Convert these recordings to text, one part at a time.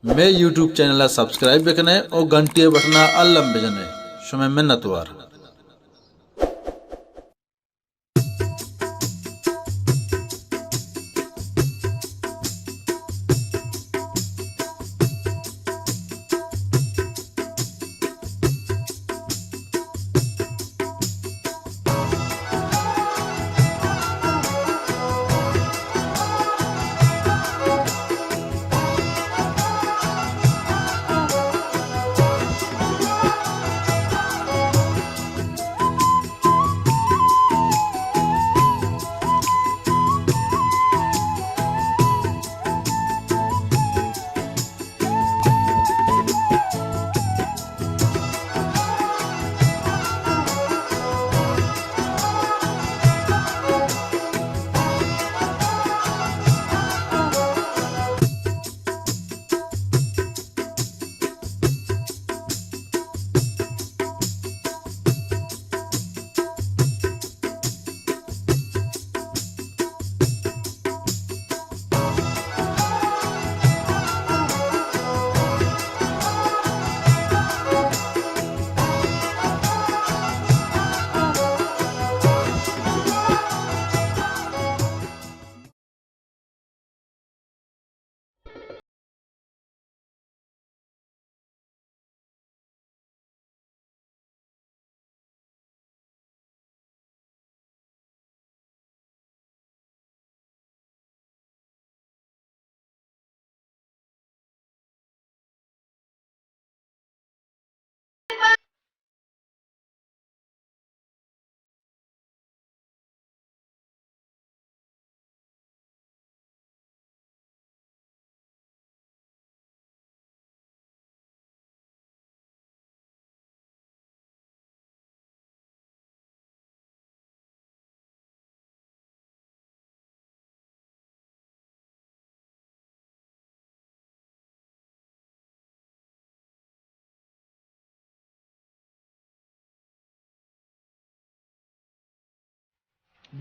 مئے YouTube channel ءَ سبسکرائب بکنے او گھنٹی ءِ بٹن ءَ الم بجنے۔ شمئے منتوار۔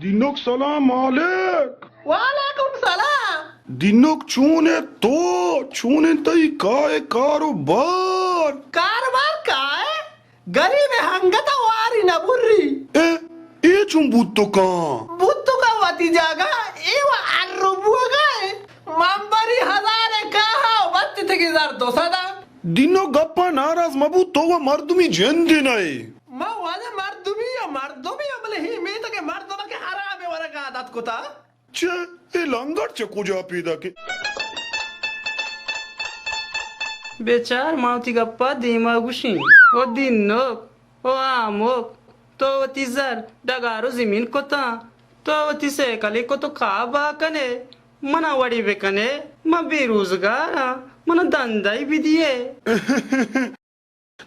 دینوک، سلام علیک۔ وعلیکم سلام۔ دینوک، چون ئے تو؟ چون انت تئی کائے کاروبار؟ کاروبار کائے؟ گریب ءِ انگت ءَ واری نہ بری۔ اے، اے چون بوت تو کاں؟ بوت تو کاں وتی جاگہ، اے و ارو بوگا اے۔ من بری ہزار کاہا و بچتگی زر دو سدا۔ دینوک، گپا ناراض مبو، تو و مردمی جندے نہ ئے۔ ما واجہ مردمی یا مردمی یا، بلے ہی میتگ ءِ مردم کہ حرام ورگ عادت کتا۔ چہ اے لنگڑ چہ کجا پیداک ئے؟ بچار، ما وتی گپا دیما گوشیں۔ او دینوک، او آموک، تو وتی زر ڈگار و زمین کتاں، تو وتی سیکلے کت و کابا کنے، منا وڑی بکنے، من بے روزگاراں، منا دندائی بدیے۔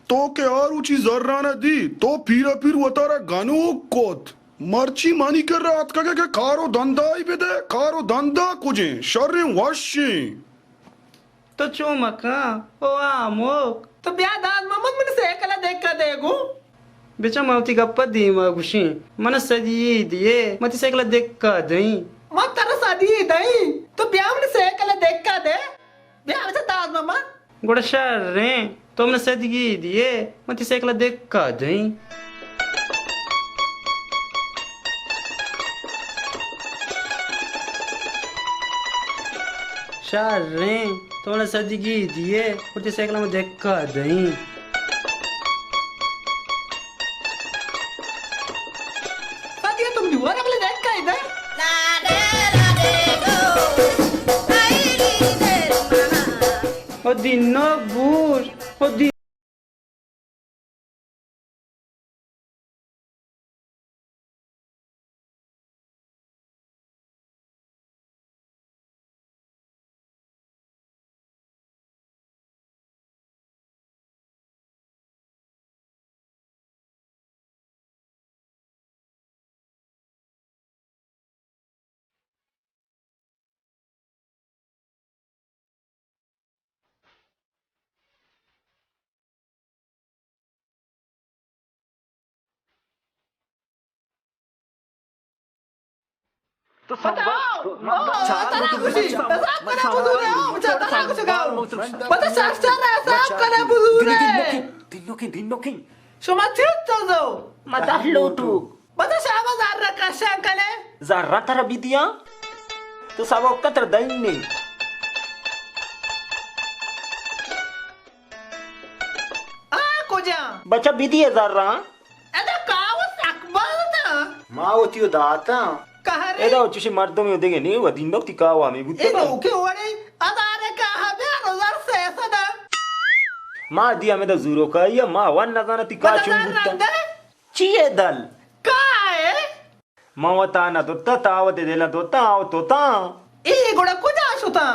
تو کہ آ روچی زرانہ دی، تو پیرا پیر وتارا گنوک کت۔ مرچی منی کرا اتکگے کہ کار و دندائی بدے، کار و دندا کجیں، شریں وشیں۔ تو چو مکن، او آموک۔ تو بیا داد محمد، من سیکل دکا دے گو۔ بچا، ما وتی گپا دیما گوشیں۔ من سدی دیے، متی سیکل دکا دئیں۔ من ترا سدی دئیں۔ تو بیا من سیکل دکا دے۔ بیا بچا داد محمد۔ گڑا شریں، تو من سدگی دیے، من تی سیکل دکا دئیں۔ شریں، تو من سدگی دیے، من تی سیکل من دکا دئیں۔ سدی تم دیوار اگلے دکا دے۔ او دینو بوش، او دین۔ پتا، او، او، ترا خوشی، حساب کنا بزور ہے، او، بچا ترا کچھ گاؤ۔ پتا شاشتر حساب کنا بزور ہے۔ دینوکیں، دینوکیں۔ شما چیت تو دو؟ ما دہ لوٹو۔ بچا شابا زر کشان کنے۔ زر ترا بدیاں؟ تو سبق تر دین نے۔ آ کجا؟ بچا بدی زر۔ ادا کاو سک بازتا۔ ما وتی و داتا۔ کہرے۔ ادا چوشی مردم دیگه نی و دین وقتی کاو ہمیں بوتا۔ اے نوکے وڑے ادارے کا بیار زر سیسد۔ ما دیا میں دا زورو کائی، ما ون نزانتی کا چون بوتا۔ چیے دل؟ کائے؟ من وتا نہ دوتا، تا وتی دل نہ دوتا، آو توتا۔ اے گڑا کجا شتا؟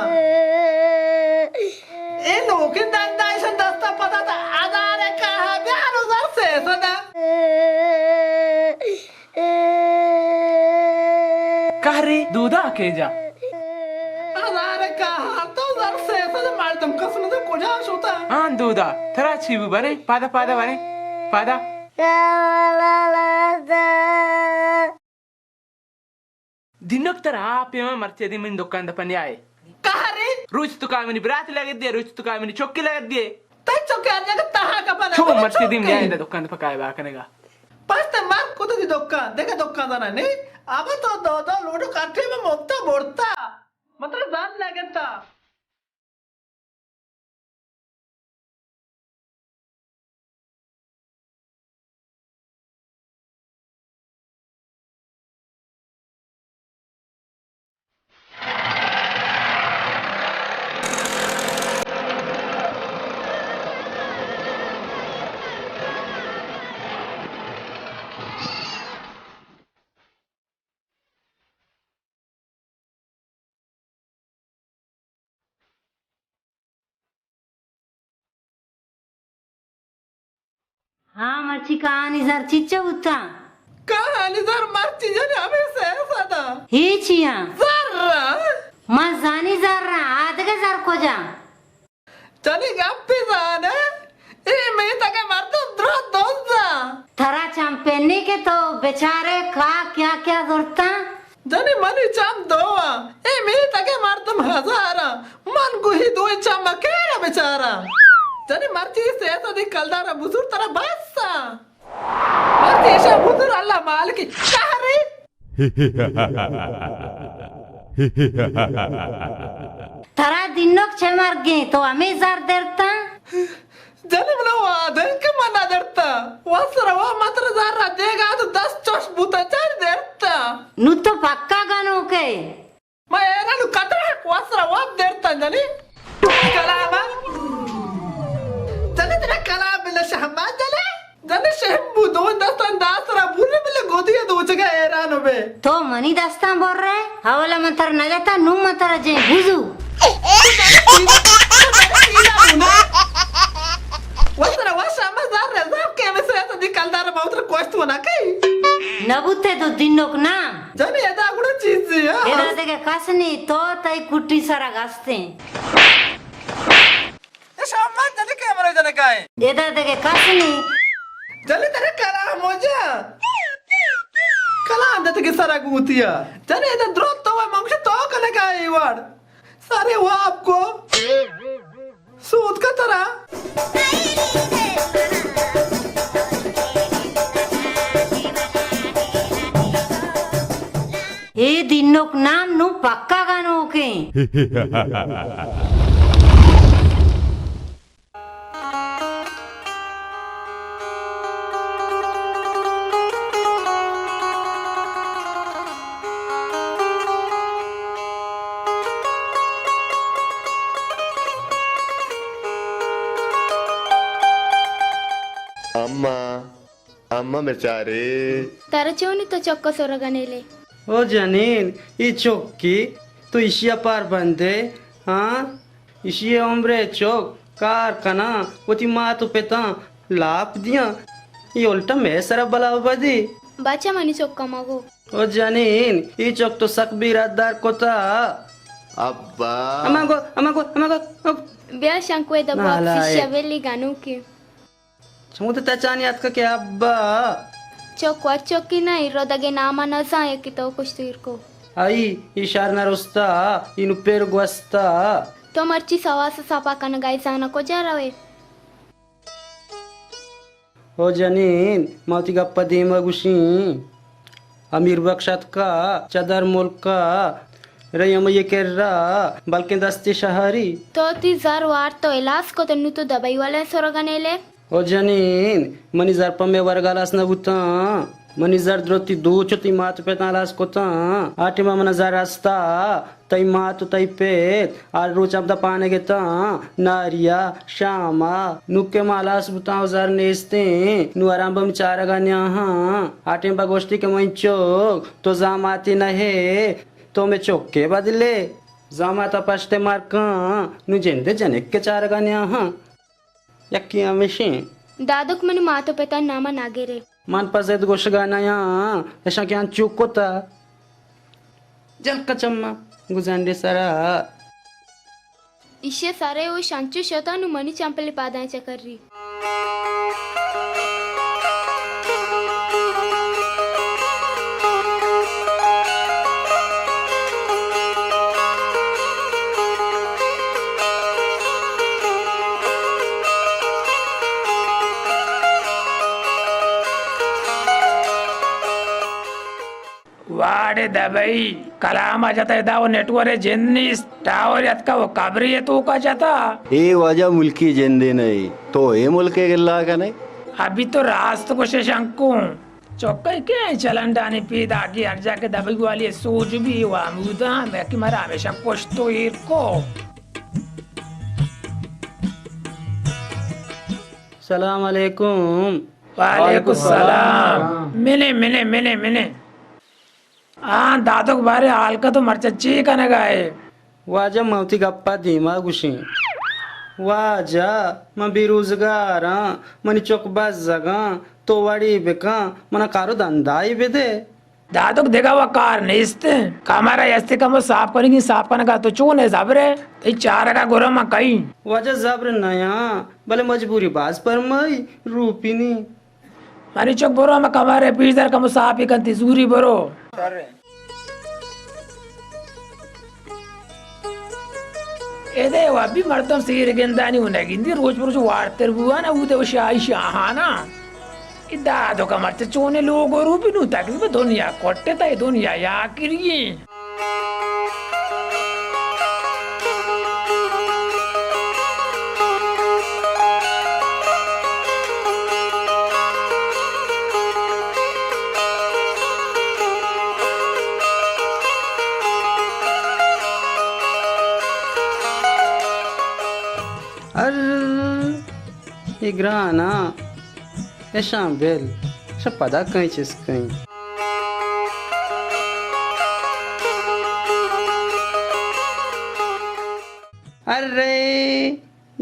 اے نوکیں دندا ایشان دستا پدا تا ہزار کاہا بیار و زر سیسد۔ کہرے دودا کے جا؟ ہزار کاہا تو زر سیسد مردم کس نہ کجا شتا؟ آن دودا، ترا چی بو برے؟ پادا، پادا برے۔ پادا۔ دینک ترا آپ ء مرچی دی من دکان دپا نیائے۔ کہرے؟ روچ تو کا منی برات لگت دیے، روچ تو کا منی چوکی لگت دیے۔ تئی چوکی ہر جگہ تہا کپا۔ چو مرچی دی نیائے دا دکان دپا کائے با کنگا۔ پس تے مر کت دی دکان، دیکھا دکان دانا نی۔ ابا تو دو دو لوڈو کاٹے میں مفتا بڑتا۔ مطلب زان لگتا۔ ہاں، مرچی کہانی زر چچو بوتاں؟ کہانی زر مرچی جن ہمیں سیسد آں۔ ہیچی آں۔ زر آں۔ من زانی زر آں، آدگہ زر کجا؟ جنی گپی زانے، اے میتگ ء مردم درو دزاں۔ ترا چم پنی کہ تو بچارے کا کیا کیا زرتاں؟ جنی منی چم دو آں، اے میتگ ء مردم ہزاراں، من گوہی دوئیں چم ء کیرا بچاراں؟ جنی مرچی سیسدی کلدار ء بزور ترا بس آں۔ مرچی ایشاں بزور اللہ مالکی شہری۔ ترا دینک چہ مرگیں تو ہمے زر درتاں؟ جنی منا وعدہ کہ من نہ درتاں۔ وس روا متر زر را دیگا تو دست چوش بوتا چار درتاں۔ نو تو پکا گنوکے۔ ما ایران کتر حق واسرا واب درتن جنی۔ کلام۔ جنی ترا کلام بلا شہما جنی۔ جنی شہم بو دو دستان داسرا بولی بلا گودی دو جگہ ایران بے۔ تو منی دستان بر رہے؟ اولا من تر نجتا نو من تر جے بوزو۔ واسرا واشا ما زار رزا کہ میں سے دی کلدار ما اتر کوشت ونا کئی۔ نبوتے دو دینوک نام۔ جنی ادا گڑا چیزے، ہاں۔ ادا دگہ کس نی، تو تئی کٹی سرا گستیں۔ اے شامان جنی کیمرہ جنکائیں۔ ادا دگہ کس نی۔ جنی ترے کلام ہو جا۔ کلام دتگی سرا گوتیا۔ جنی ادا درو تو منگش تو کنکائیں وڑ۔ سارے واب کو۔ سوت کا ترا۔ اے دینوک نام نو پکا گنوکیں۔ اماں، اماں بچارے۔ ترا چونی تو چک ء سرگ ء نیلے؟ او جنین، ای چکی تو ایشی ء پار بندے، ہاں؟ ایشی ء عمر ء چک کار کناں، وتی مات و پتاں لاپ دیاں، ای الٹا مئے سرا بلا و بدی۔ بچہ منی چک ء مگو۔ او جنین، ای چک تو سک بیرادار کتا۔ ابا۔ اما گو، اما گو، اما گو۔ بیا شنکوے دبا نالائک۔ فشیا ویلی گنوکی۔ چمود تچانی اتک کہ ابا۔ چک ور چکی نہ، ای رو دگے نام نہ زان، یکی تو کشت ایر کو۔ آئی، ای شر نہ رستا، ای نوں پیر گوستا۔ تو مرچی سواس ساپا کنگا ئے، زانا کجا روئے؟ او جنین، ما وتی گپ ء دیم ء گوشیں۔ امیر بخش اتکا چہ در ملک ء، رئی ہمئی ء کرا، بلکیں دستی شہری۔ تو تی زر وارت و ہلاس کت، نوں تو دبئی والیں سرگ ء نیلے۔ او جنین، منی زر پہ مئے ورگ ء ہلاس نہ بوتاں۔ منی زر درتی دوچ و تی مات پتاں ہلاس کتاں۔ آ ٹیم ء من ء زر ہستا۔ تئی مات و تئی پت ہر روچ ہمدا پانگ اتاں، ناریا، شاما، نوں کہ ما ہلاس بوتاں و زر نیستیں، نوں آرام بہ چارگا نیاہاں۔ آ ٹیم پہ گوشتی کہ من چک، تو زاماتی نہ ئے، تو مئے چکے بدلے۔ زاماتا پشت مرکاں، نوں جند جنک کے چارگا نیاہاں۔ یکے ہمیشیں۔ دادک منی مات و پتانی ناما نہ گرے۔ من پہ زد گوشگا نیاں، اشاں کہ انچو کتا۔ جنک چما گزنڈے سرا۔ ایشی سرے و شنچو شتا، نوں منی چمپلی پاداں چکری۔ واڑے دبئی، کلام ء جتا، ادا و نیٹورک جند نیست، ٹاور اتکا و کبری ء توکا جتا۔ اے واجہ ملکی جندے نہ اے، تو اے ملک ء گلا کنے؟ ابھی تو راست گوشے شنکوں۔ چکئی کے چلنڈانی پیداکی ہر جا کہ دبئی والی سوج بھی و ہمودا میں کہ مرا ہمیشہ پشت و ایر کو۔ سلام علیکم۔ وعلیکم السلام۔ منے، منے، منے، منے۔ آ، دادک بارے حال کا تو مرچا چی کنگا ئے؟ واجہ من وتی گپا دیما گوشیں۔ واجہ، من بے روزگاراں، منی چک بزگاں، تو وڑی بکن، منا کارو دندائی بدے۔ دادک دگہ و کار نیست۔ کمرہ استے کمو صاف کنگی، صاف کنگا تو چون ئے زبرے؟ تئی چارگا گرم کئی؟ واجہ زبر نیاں، بلے مجبوری باز پرمائی، روپی نی۔ منی چک برو ہمے کمرے پیش در کمو صافی کنتی، زوری برو۔ ادے و ابھی مردم سیر گندانی و نگندی، روچ بروچ وارتر بوانا، اودے و شاہی شاہانا۔ ادا دو کمرچ چونے لوگ و روپی نو تقریبا دنیا کٹتا، دنیا یا کریے۔ ار، اے گراناں، اشاں بل، اشاں پدا کئیں چست کئیں۔ ارے،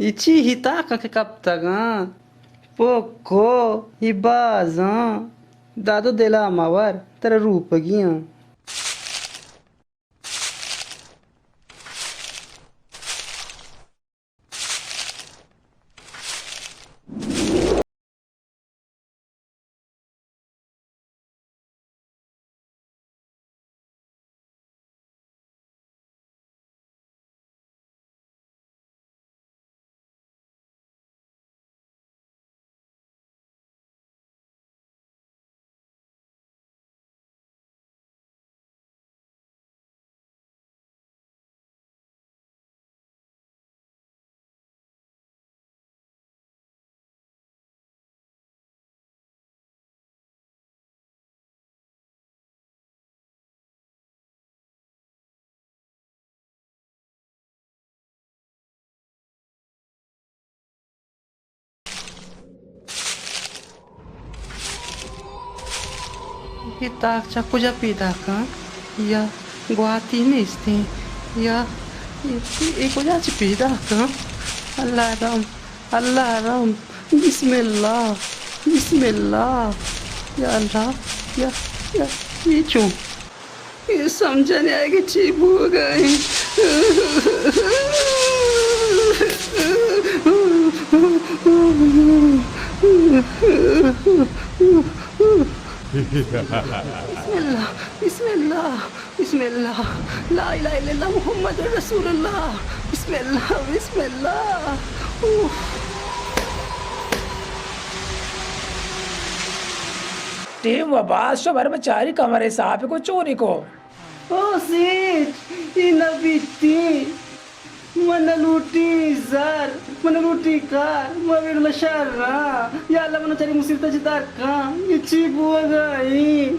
اے چی ہی تاکاں کہ کپتگاں؟ پکو، اے بازاں۔ دادو دلا مور، ترا روپگیاں۔ اے تاکچہ کجا پیداکاں؟ یا گواتی نیستیں؟ یا اے، اے کجا چہ پیداکاں؟ اللہ رحم، اللہ رحم، بسم اللہ، بسم اللہ، یا اللہ، یا، یا، اے چون؟ اے سمجھ نہ آئے کہ چی بوگا ایں۔ بسم اللہ، بسم اللہ، بسم اللہ، لا الہ الا اللہ محمد رسول اللہ، بسم اللہ، بسم اللہ۔ اوف۔ ٹیم و باز شو، بر بچاری کمرے صاف کو چونی کو۔ او سیٹھ، ای نہ بیتی۔ من نہ لوٹی زر، من نہ لوٹی کار، من ویڑ لشار را۔ یا اللہ، من چاری مصیبت چہ دار کن۔ یہ چی بوگا ای؟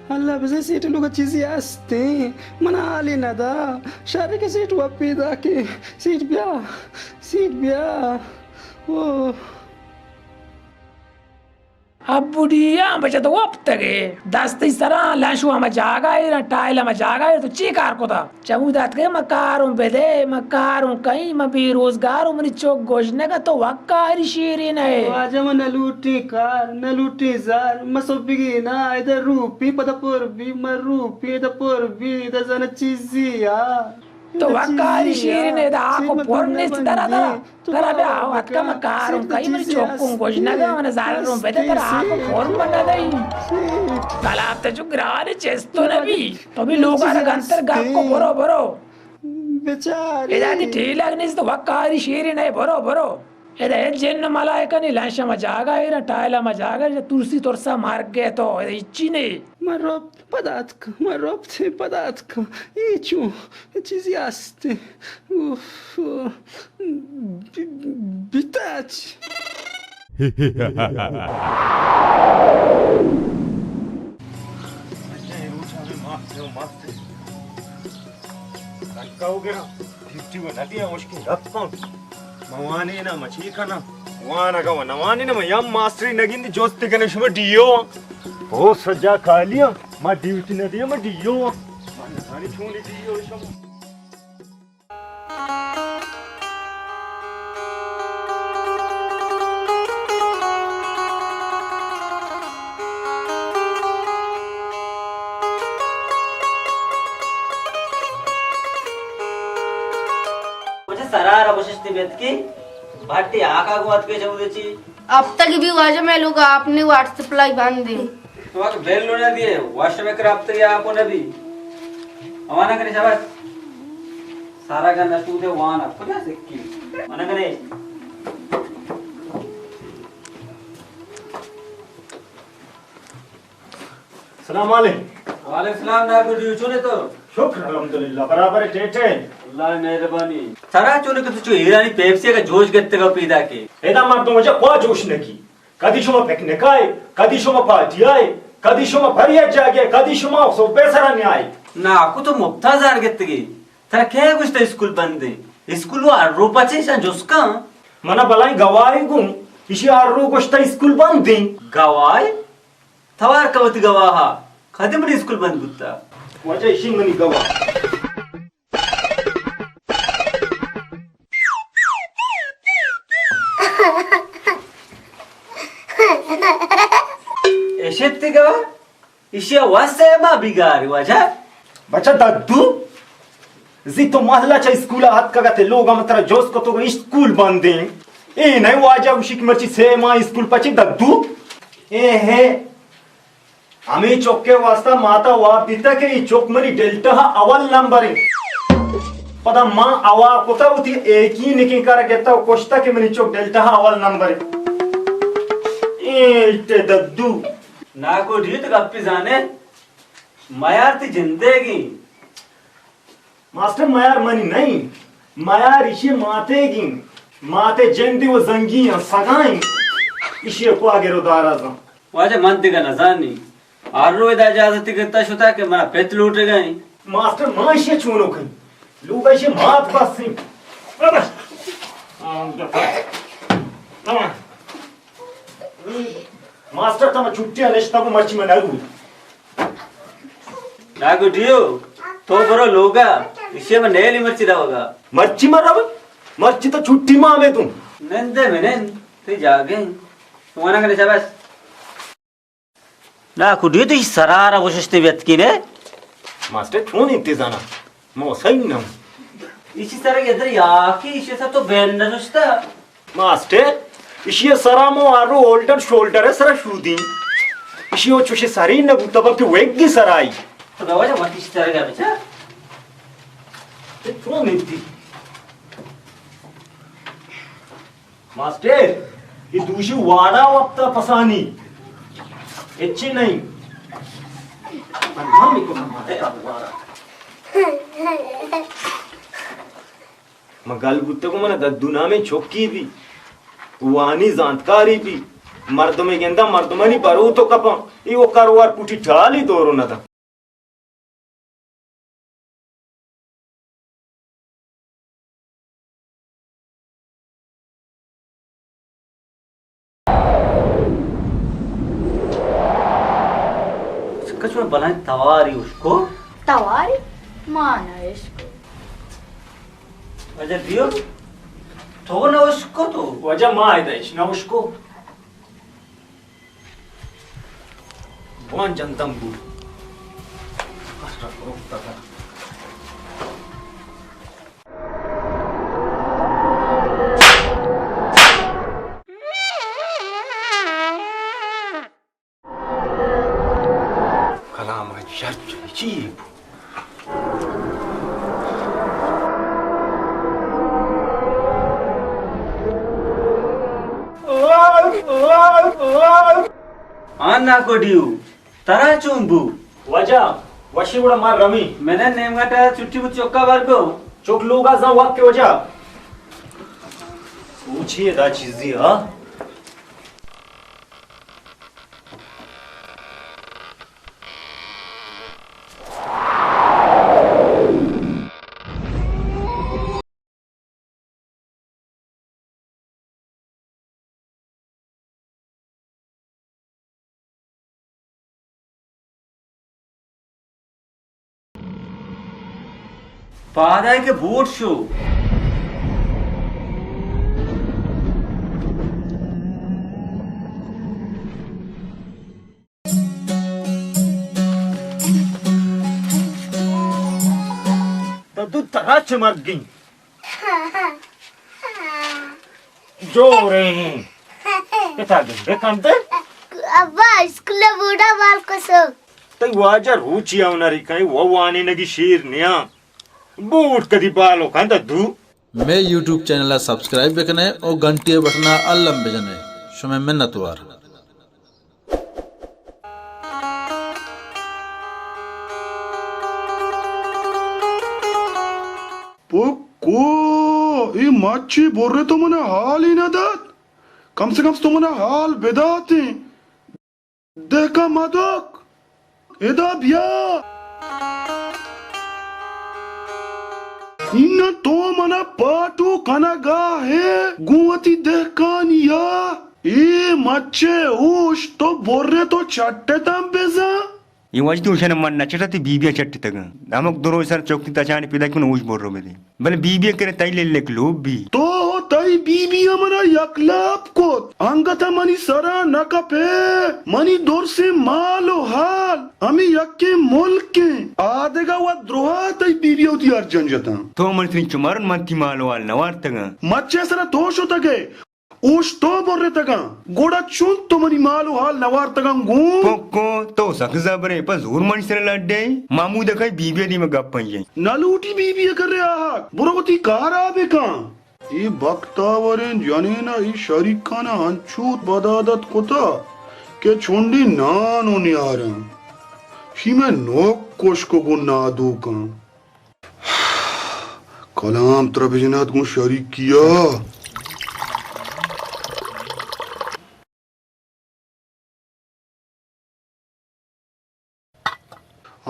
اللہ بزن سیٹھ لوگا چیزی ہستیں۔ من حالی ندا۔ شر کہ سیٹھ وپی دا کہ سیٹھ بیا، سیٹھ بیا۔ او۔ ابو ڈی آں بچہ تو وپتگے، دستی سرا لنشو ہما جاگا ایر، ٹائل ہما جاگا ایر، تو چی کار کتا؟ چمو داتگے ما کاروں بدے، ما کاروں کئی، ما بے روزگاروں، منی چوک گوشنگا تو وکاری شیری نئے۔ واجہ من نہ لوٹی کار، نہ لوٹی زار، ما سبگی نا، ادا روپی پدا پر بی، ما روپی ادا پر بی، ادا زن چیزی آ۔ تو وکاری شیری نے، ادا آکو پر نیست درا درا۔ ترا بیا آوات کم کاروں کئی، منی چوکوں گوشنگا، من زاروں بدے، ترا آکو پر من ندئی۔ کلام تو چو گران چستو نبی۔ تو بھی لوگا را گنتر گپ کو، برو برو۔ بیچاری۔ ادا تی ٹیلگ نیست، وکاری شیری نئے، برو برو۔ ادا اے جن ملائکہ نی لنش ما جاگا ایر، ٹائل ما جاگا ایر، ترسی ترسا مر گئے تو، ادا ہچی نئے۔ من رب پدات کن، من رب تے پدات کن۔ اے چون چیزی ہستے۔ اوف۔ بی-، بیتاچ۔ لنکا ہو گرا، ڈیوٹی و ندیا، مشکل رپاں۔ موانے نا مچی کنا۔ وانا گوا نوانے نا، یم ماسٹری نگندی جوست کنے شما ڈیو۔ او سجا کالیا، ما ڈیوٹی ندیا، ما ڈیو۔ ما نزانی چونی ڈیو شما۔ مجھے سرا را گوششتے بیت کہ بھٹی آقا گو اتکے چودے چی۔ اب تک بھی واجہ میں لوگ آپ نے واٹس سپلائی بند ہے۔ تو اگہ بیل نہ دیے، واشر میکر آپ تک آپ نہ بھی۔ امانہ کرے شاباش۔ سارا گندا شودے وان ءَ کجا سکی؟ من ءَ کنے۔ سلام علیکم۔ وعلیکم سلام، ناکو ڈیو، چون ئے تو؟ شکر الحمدللہ، برابر ئے، ٹیٹ ئے۔ اللہ ءِ مہربانی۔ ترا چون ئے کہ تو چو ایرانی پیپسی کا جوش گتگا پیدا کے۔ ادا مردم وجہ کوا جوش نکی۔ کدی شما پکنک آئے، کدی شما پارٹی آئے، کدی شما پر یک جاگہ، کدی شما صبح سرا نیائے۔ ناکو تو مفتا زار گتگے۔ ترا کئے گوشتہ اسکول بندیں؟ اسکول و ہر رو پچے شان جست کن۔ منا بلائیں گواہے گوں، ایشی ہر رو گوشتہ اسکول بندیں۔ گواہے؟ توار کن وتی گواہا۔ کدی منی اسکول بند بوتا؟ واجہ ایشی منی گواہ۔ اشت گواہ؟ ایشی ءَ وس ءَ ما بیگار واجہ۔ بچہ ددو، زی تو محلہ چہ اسکول ءَ اتکگ ات، لوگ ءَ من ترا جست کتگ، اسکول بندیں۔ اے نئے واجہ گوشی کہ مرچی سے ماہ اسکول پچی ددو۔ اے ہے، ہمے چک ءِ واسطہ ماتا واب دیتا کہ اے چک منی ڈیلٹا ءَ اول نمبر ایں۔ پدا ما ہوا کتا وتی ایکی نکیں کارا گتا و کشتا کہ منی چک ڈیلٹا ءَ اول نمبر ایں۔ اے اٹے ددو۔ ناکو ڈیو تو گپی زانے، میار تی جندے گی۔ ماسٹر میار منی نہیں، میار ایشی ماتے گی، ماتے جندی و زنگی ہیں، سگائیں، ایشی کو آگے رو دارا زن۔ واجہ من دیگا نزانی، ہر رو ادا اجازت گتا شتا کہ منا پت لوٹے گئے۔ ماسٹر ما ایشی چونو کن، لوگ ایشی مات بس ہیں۔ ماسٹر تما چھٹی نشتا کو مرچی من نہ روی۔ ناکو ڈیو، تو برو لوگا، ایشی من نیلی مرچی روگا۔ مرچی من رو، مرچی تو چھٹی ما ہمیں تم۔ نندے منن، تی جاگے۔ تو وانا کنے شاباش۔ ناکو ڈیو تو سرارا گوششتے بیت کی نے۔ ماسٹر چون انتظانا؟ موسیٰ نہ۔ ایشی سر ادھر یا کہ ایشی سر تو بین نہ نشتا۔ ماسٹر، ایشی سرا مو آرو ہولڈر شولڈر سرا شودی۔ اشی او چوشے سرین نہ بوتا، بلکہ ویگی سرائی۔ خدا واجہ وتی چرگا بچا۔ تے تو نیتی۔ ماسٹر، یہ دوشی واڑا وقتا پسانی۔ اچھی نہیں۔ من ہم کو مارتا واڑا۔ من گل بوتگوں، من ددو نامیں چکی بی، وانی زانتکاری بی، مردمے گنداں، مردمانی بروت و کپاں، ای و کاروبار پوٹی ٹالی دورو نداں۔ چکا چون بلائیں تواری اشکو؟ تواری؟ ما نہ اشکو۔ واجہ دیو، تو نہ اشکو تو؟ واجہ ما ادا اش نہ اشکو۔ بوان جنتم بو۔ کلام ء شرط چی بو؟ آ ناکو ڈیو، ترا چون بو؟ واجہ، وشی گڑا ما رویں۔ من نیمگا ٹا چھٹی بو، چکا بر گو۔ چک لوگا زان وقت کے واجہ۔ سوچی ادا چیزی ہا۔ پادائے کہ بوٹ شو۔ تو تو ترا چہ مرگی۔ جوڑیں۔ پتا گندے کندے؟ ابا، اسکول بوڑا بال کسو۔ تئی واجہ روچی آؤ نری کہیں، وہ وانینگی شیر نیاں۔ بوٹ کدی بالو کن ددو۔ مئے یوٹیوب چینل ء سبسکرائب بکنے او گھنٹی ء بٹن ء الم بجنے۔ شمئے منتوار۔ پکو، اے مچی برے تو منا حالی نہ دات۔ کم سے کم تو منا حال بداتیں۔ دہکان مدک، ادا بیا۔ اناں تو منا پاٹو کنگا ہے گوں وتی دہکانیا۔ اے مچے اوش تو برے تو چٹتاں بزاں۔ اے واجہ تو اوشانا من نہ چٹا، تئی بی بی ء چٹتگاں۔ ہمک دو روچ سر چوک تئی تچانی پیداک من اوش برو بدے۔ بلے بی بی ء کرے تئی للک لوب بی۔ تو و تئی بی بی ء منا یک لاپ کت۔ انگت ء منی سرا نہ کپے۔ منی درسیں مال و حال ہمے یکیں ملک انت۔ آدگہ وت دروہ ء تئی بی بی ء وتی ارجان جتاں۔ تو من ترین چمارن من تئی مال و حال نہ وارتگاں۔ مچے سرا تو شتگ ئے۔ اوش تو برتگاں، گڑا چون تو منی مال و حال نہ وارتگاں گوں؟ پکو، تو سک زبرے، پہ زور منی سر لڈے۔ محمود کئی بی بی دیما گپ پنجے۔ نہ لوٹی بی بی کرے آہگ، برو وتی کارا بکن۔ اے بختاوریں جنینا اے شریکانا انچو بدعادت کتا کہ چنڈی نان و نیارن۔ شی میں نوک کشک و گوں نادوکاں۔ کلام ترا بجنات گوں شریکیا۔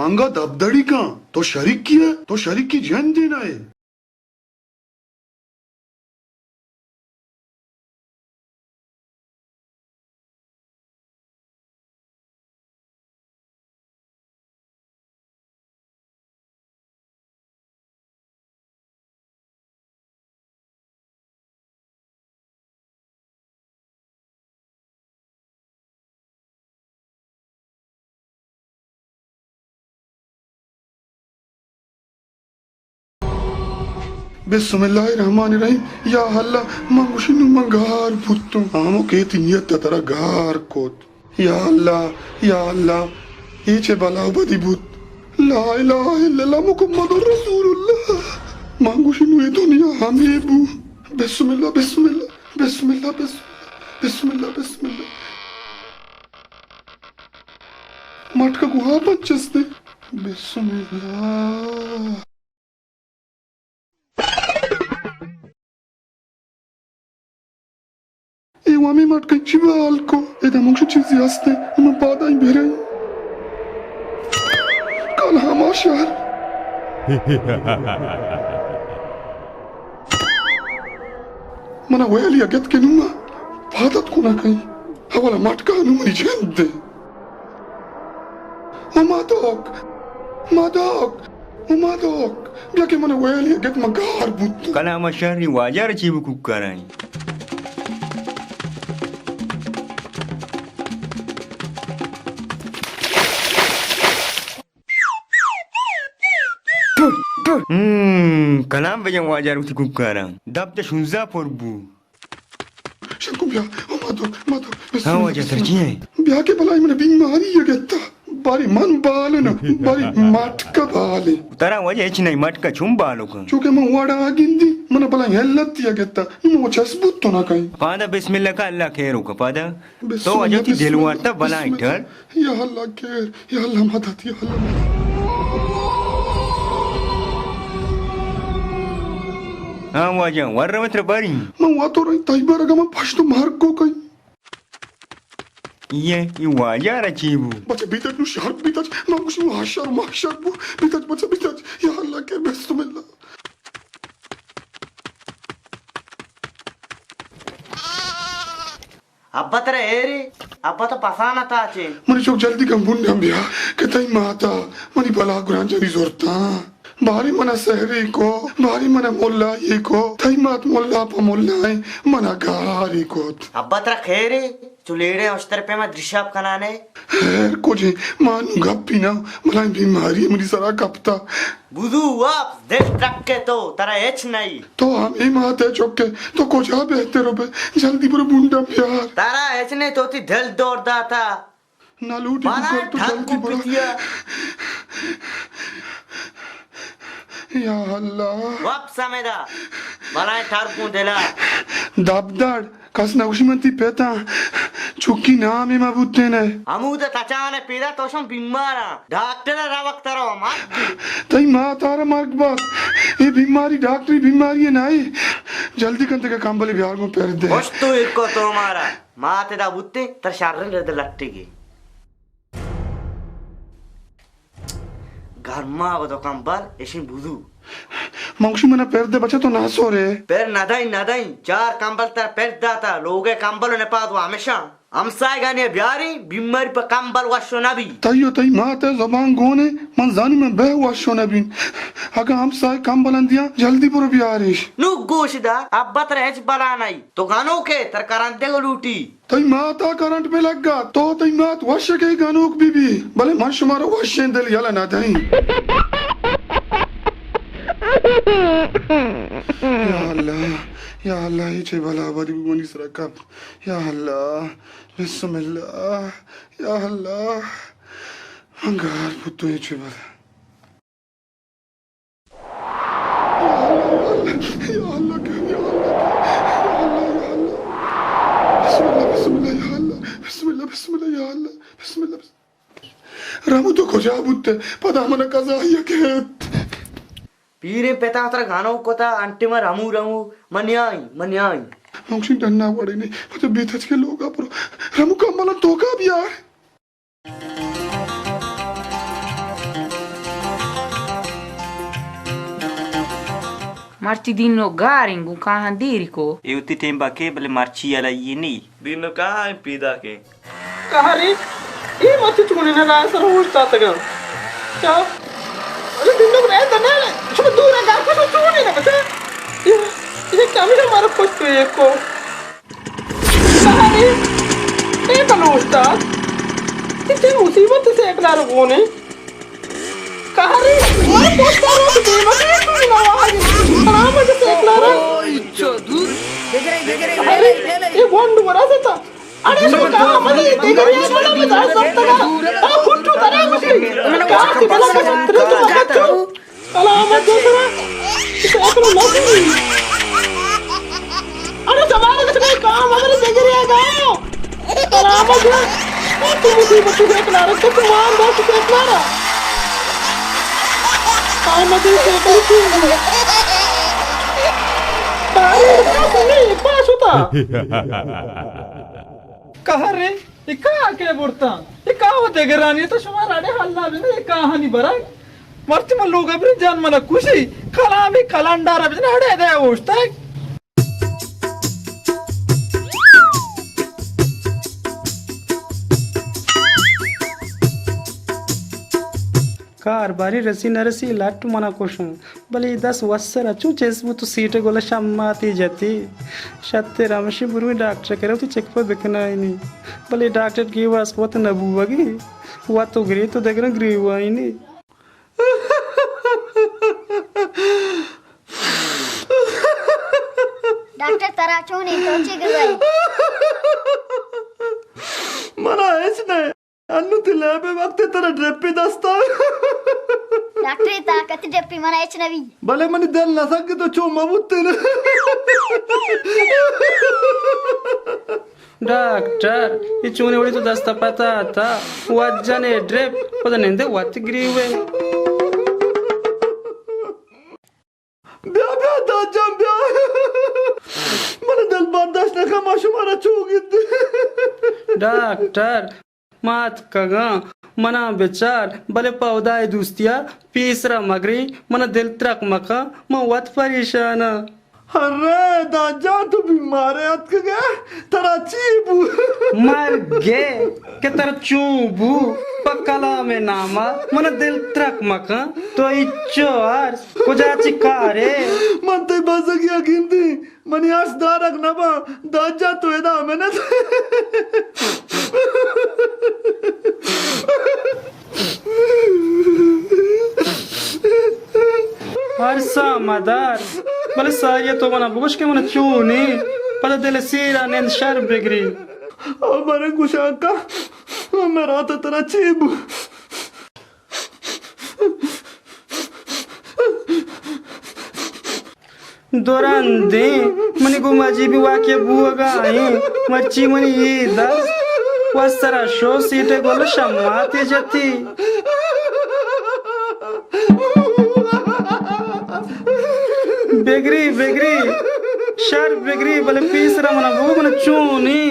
انگا دبدڑی کن، تو شریکی ئے؟ تو شریکی جندے نہ ئے۔ بسم اللہ الرحمن الرحیم۔ یا اللہ، من گوشی نوں من گار بوتوں۔ ہمو کہ تئی نیت ء ترا گار کت۔ یا اللہ، یا اللہ، اے چے بلا بدی بوت؟ لا الہ الا اللہ محمد رسول اللہ۔ من گوشی نوں اے دنیا ہمے بو۔ بسم اللہ، بسم اللہ، بسم اللہ، بسم اللہ، بسم اللہ، بسم اللہ۔ مٹکا گوہا پچستے۔ بسم اللہ۔ اے وامیں مٹکاں چی بال کو؟ ادا مکشی چیزی ہستے، من پادائی بریں۔ کل ہما شہر۔ منا ویلی اگت کہ نوں پادت کنا کئی۔ اولا مٹکا نوں منی جند دے۔ او مادوک، مادوک، او مادوک، بیا کہ من ویلی گت من گار بوت۔ کلام شہری واجہ را چی بکو کرائیں؟ ہم، کلام بجن واجہ را وتی کوکاراں۔ دپ تے شونزدہ پر بو۔ شکو بیا، او مادوک، مادوک، بسم ہاں، اللہ، واجہ بسم سر، اللہ۔ چی ہے؟ بیا کہ بلائی من بیماری یہ گتا۔ باری من بال نہ، باری مٹکا بال۔ ترا واجہ ہچ نہیں، مٹکا چون بالو کن؟ چونکہ من وڑا گندی، من بلائی علت یہ گتا۔ من وہ چس بوت تو نہ کہیں۔ پادا بسم اللہ کا، اللہ خیر ہو کا، پادا۔ بسم تو واجہ اللہ، تی بسم دل اللہ، وارتا بلائی بسم اللہ۔ ٹھر۔ یا اللہ خیر، یا اللہ مدد، یا اللہ مدد۔ ہاں واجہ، ور روت رباری۔ من واتو رہی تائی بار اگا من پشت و مرگ کو کئی۔ یہ، یہ واجہ را چی بو؟ بچہ بیتج نو شہر بیتج، من گوشی نو حشر محشر بو۔ بیتج بچہ بیتج، یا اللہ خیر، بسم اللہ۔ ابا ترا ایرے، ابا تو پسان اتاچے۔ منی چوک جلدی کن بنڈم بیا کہ تئی ماتا منی بلا گرانجانی زورتاں۔ باری منا سحری کو، باری منا ملائی کو، تئی مات ملا پا ملائیں منا گاری کوت۔ ابا ترا خیرے، چو لیڑے اشتر پیما دریشاب کنانے۔ خیر کجے، ما نو گپی نا، ملائیں بیماری منی سرا کپتا۔ بزو واپس دل ٹرک کے تو، ترا ہچ نہیں۔ تو ہمے مات ء چک ئے، تو کجا بہتر بئے؟ جلدی برو بونڈاں بیار۔ ترا ہچ نے، تو تی دل دور داتا۔ نہ لوٹی بکل، تو جلدی برو۔ یا اللہ۔ وپ سمیدا۔ بلائیں ٹرکوں دلا۔ دب دڑ۔ کس نہ گوشی من تی پت آں، چکی نامے مہ بوتین ئے۔ ہمود ء تچان ء پیدا تو شم بیمار آں۔ ڈاکٹر ء روک ترا مات بی۔ تئی مات آرا مرگ بات۔ اے بیماری ڈاکٹری بیماری ء نہ اے۔ جلدی کن تکا کمبلے بیار گوں پر دے۔ خوش تو ایک کو تو مارا۔ مات ادا بوتے تر شرن رد لٹگے۔ گرما و دکان بر اشیں بزو۔ من گوشی منا پر دے بچہ تو ناسورے۔ پر ندائی ندائی، چار کمبل تر پر داتا، لوگے کمبل و نپاد و ہمیشاں۔ ہمسائگانی بیاری، بیماری پہ کمبل وشو نبی۔ تئی و تئی مات ء زبان گونے، من زانی من بہ وشو نبین۔ اگاں ہمسائے کمبل اندیاں، جلدی برو بیاریش۔ نو گوش دار، ابا تر ہچ بلا نئی۔ تو گنوکے، تر کرندے لوٹی۔ تئی ماتا کرنٹ پہ لگا، تو تئی مات وش کہ گنوک بی بی، بلے من شمارا وشیں دل یلہ نہ دئیں۔ یا اللہ، یا اللہ، اے چے بلا بدی بو منی سرا کپ۔ یا اللہ، بسم اللہ، یا اللہ، من گار بوتوں اے چے بلا۔ یا اللہ، یا اللہ، یا اللہ، یا اللہ، یا اللہ۔ بسم اللہ، بسم اللہ، یا اللہ۔ بسم اللہ، بسم اللہ، یا اللہ۔ بسم اللہ، بسم اللہ۔ رمو تو کجا بوت؟ پدا من قضا یہ کہت۔ پیریں پتا ترا گانو کتا، انٹی من رمو، رمو، من نیائی، من نیائی۔ من گوشی ڈنا وڑے نے، پدا بیتج کے لوگا پرو۔ رمو کمبلا توکا بیار۔ مرچی دینو گاریں گوں کاہاں دیری کو۔ اے وتی ٹیم باکے بلے مرچی علیہ نی۔ دینو کاہاں پیدا کے۔ کہاری، اے مرچی چونی نہ رائے سر ہوش داتگاں۔ چا؟ ارے دینو رائے دنا لے۔ شما دورا گار کو چونی نہ بچا۔ اے، اے کمی ہمارا پشت تو ایک کو۔ کہاری، اے بلوچ داد، اے چے مصیبت سیکلار گونے؟ کہاری، مارا پوسٹر رو دیما تو نواز، سلام سیکلار۔ کہاری، اے بونڈ ورا ستا۔ اڑے شما کام مدے، دگرے بلا بزار سرتگا. آ پٹو ترا مشی. کار کی بلا بزار ترا تو مکتو. سلامت جو سرا. شکر مدے. اڑے زمانہ کچھ کام اگر دگرے گا. سلامت جو. تو مصیبت سے کنارے، تو مان داشت سے کنارا. کام مدے سے کنارا. تاری پاس نہیں، پاس ہوتا. کہر رے، اے کاہ کے برتاں؟ اے کاہ و دگرانی تو شما راڑے حل نہ بنا، اے کاہانی برگ. مرچی من لوگ ءَ بریں جان من ءَ کشی، کلامی کلنڈار ءَ بجن اڑے دے اوشتگ. کار باری رسی نہ رسی، لٹ من ءَ کشاں. بلے اے دست وسر ءَ چون چست بوت و سیٹ ءِ گل ءَ شماتے جتی. شتر ہمشی برویں ڈاکٹر ءِ کرا وتی چیک اپ بکنائینی. بلے ڈاکٹر گیواز وت نہ بوگی. وت و گریت و دگراں گریوائینی. ڈاکٹر ترا چون انت؟ تو چی گریوائینی؟ من ءَ ہچ نہ. انوں تئی لیب ءِ وقت ءَ ترا ڈرپے دست ءَ. ڈاکٹر، اے طاقت ڈرپے من ءَ ہچ نہ بی. بلے منی دل نہ سک تو چو مہ بوتین. ڈاکٹر، اے چونیں وڑے تو دست ءَ پتا تا؟ وت جنے ڈرپ، پدا نندے وت گریوے. بیا، بیا، داد جان، بیا. من دل برداشت نہ کن، ما شمارا چو گندیں. ڈاکٹر، ما اتکگاں، منا بچار، بلے پہ ہدائے دوستیا پیسرا مگری، منا دل ترک مکن، من وت پریشاناں. ارے داد جان، تو بیمارے اتکگے، ترا چی بو؟ مرگے کہ ترا چون بو؟ پہ کلام ناما من دل ترک مکن، تو ہچو ارس کجا چی کارے؟ من تئی بزگیا گندیں، منی ارس دارگ نباں. داد جان، تو ادا منت. ارساں مدار، بلے ساری تو منا بگوش کہ من چونی، پدا دل سیرا نند شر بگری. او برے گوشاں کا، مرا تو ترا چی بو؟ دو رندیں منی گوں عجیبیں واقعہ بوگا ایں. مرچی منی اے دست وسرا شو، سیٹے گل شماتے جتی. بگری، بگری، شر بگری، بلے پیسرا منا بگو من چونی.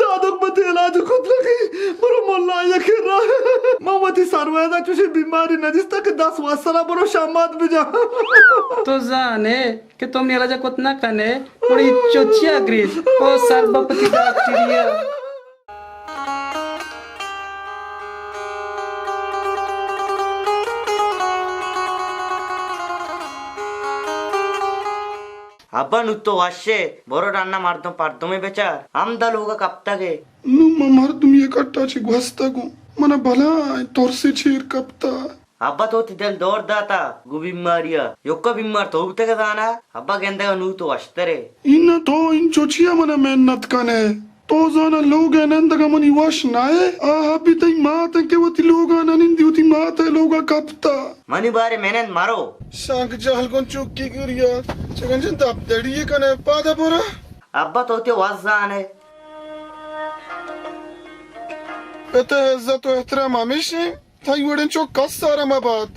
دادک بہ تئی علاج کت نہ کئی، برو ملا یک را. من وتی سرویدا چوشیں بیماری نہ دیستہ کہ دست وسرا برو شامات بجا. تو زانے کہ تو منی علاج کت نہ کنے، گڑا چو چیا گریت؟ او سر بپتی ڈاکٹریا. ابا نوں تو وش ئے، برو ڈنا مردم پردمے بچار، ہمدا لوگا کپتگ ئے. نوں من مردمی ءِ کٹا چہ گوستگوں، من ءَ بلاہیں ترسے چیر کپتہ. ابا تو وتی دل دور داتہ گوں بیماری ءَ، یکا بیمار تو بوتگ ئے زاناں. ابا گندگ ءَ نوں تو وشتر ئے. اناں تو انچو چیا من ءَ محنت کن ئے؟ تو زاناں لوگ ءَ نندگ ءَ منی وش نہ ئے؟ آ ابی تئی مات انت کہ وتی لوگ ءَ نہ نندی، وتی مات ءِ لوگ ءَ کپتہ. منی بارے منند مرو. شانک جہل گوں چکی گریا، چگن جن دپ دڑی کنے پادا برا. ابا تو تے وزان ئے. پت ءِ عزت و احترام ہمیش انت، تئی وڑیں چک کس سارا مہ بات.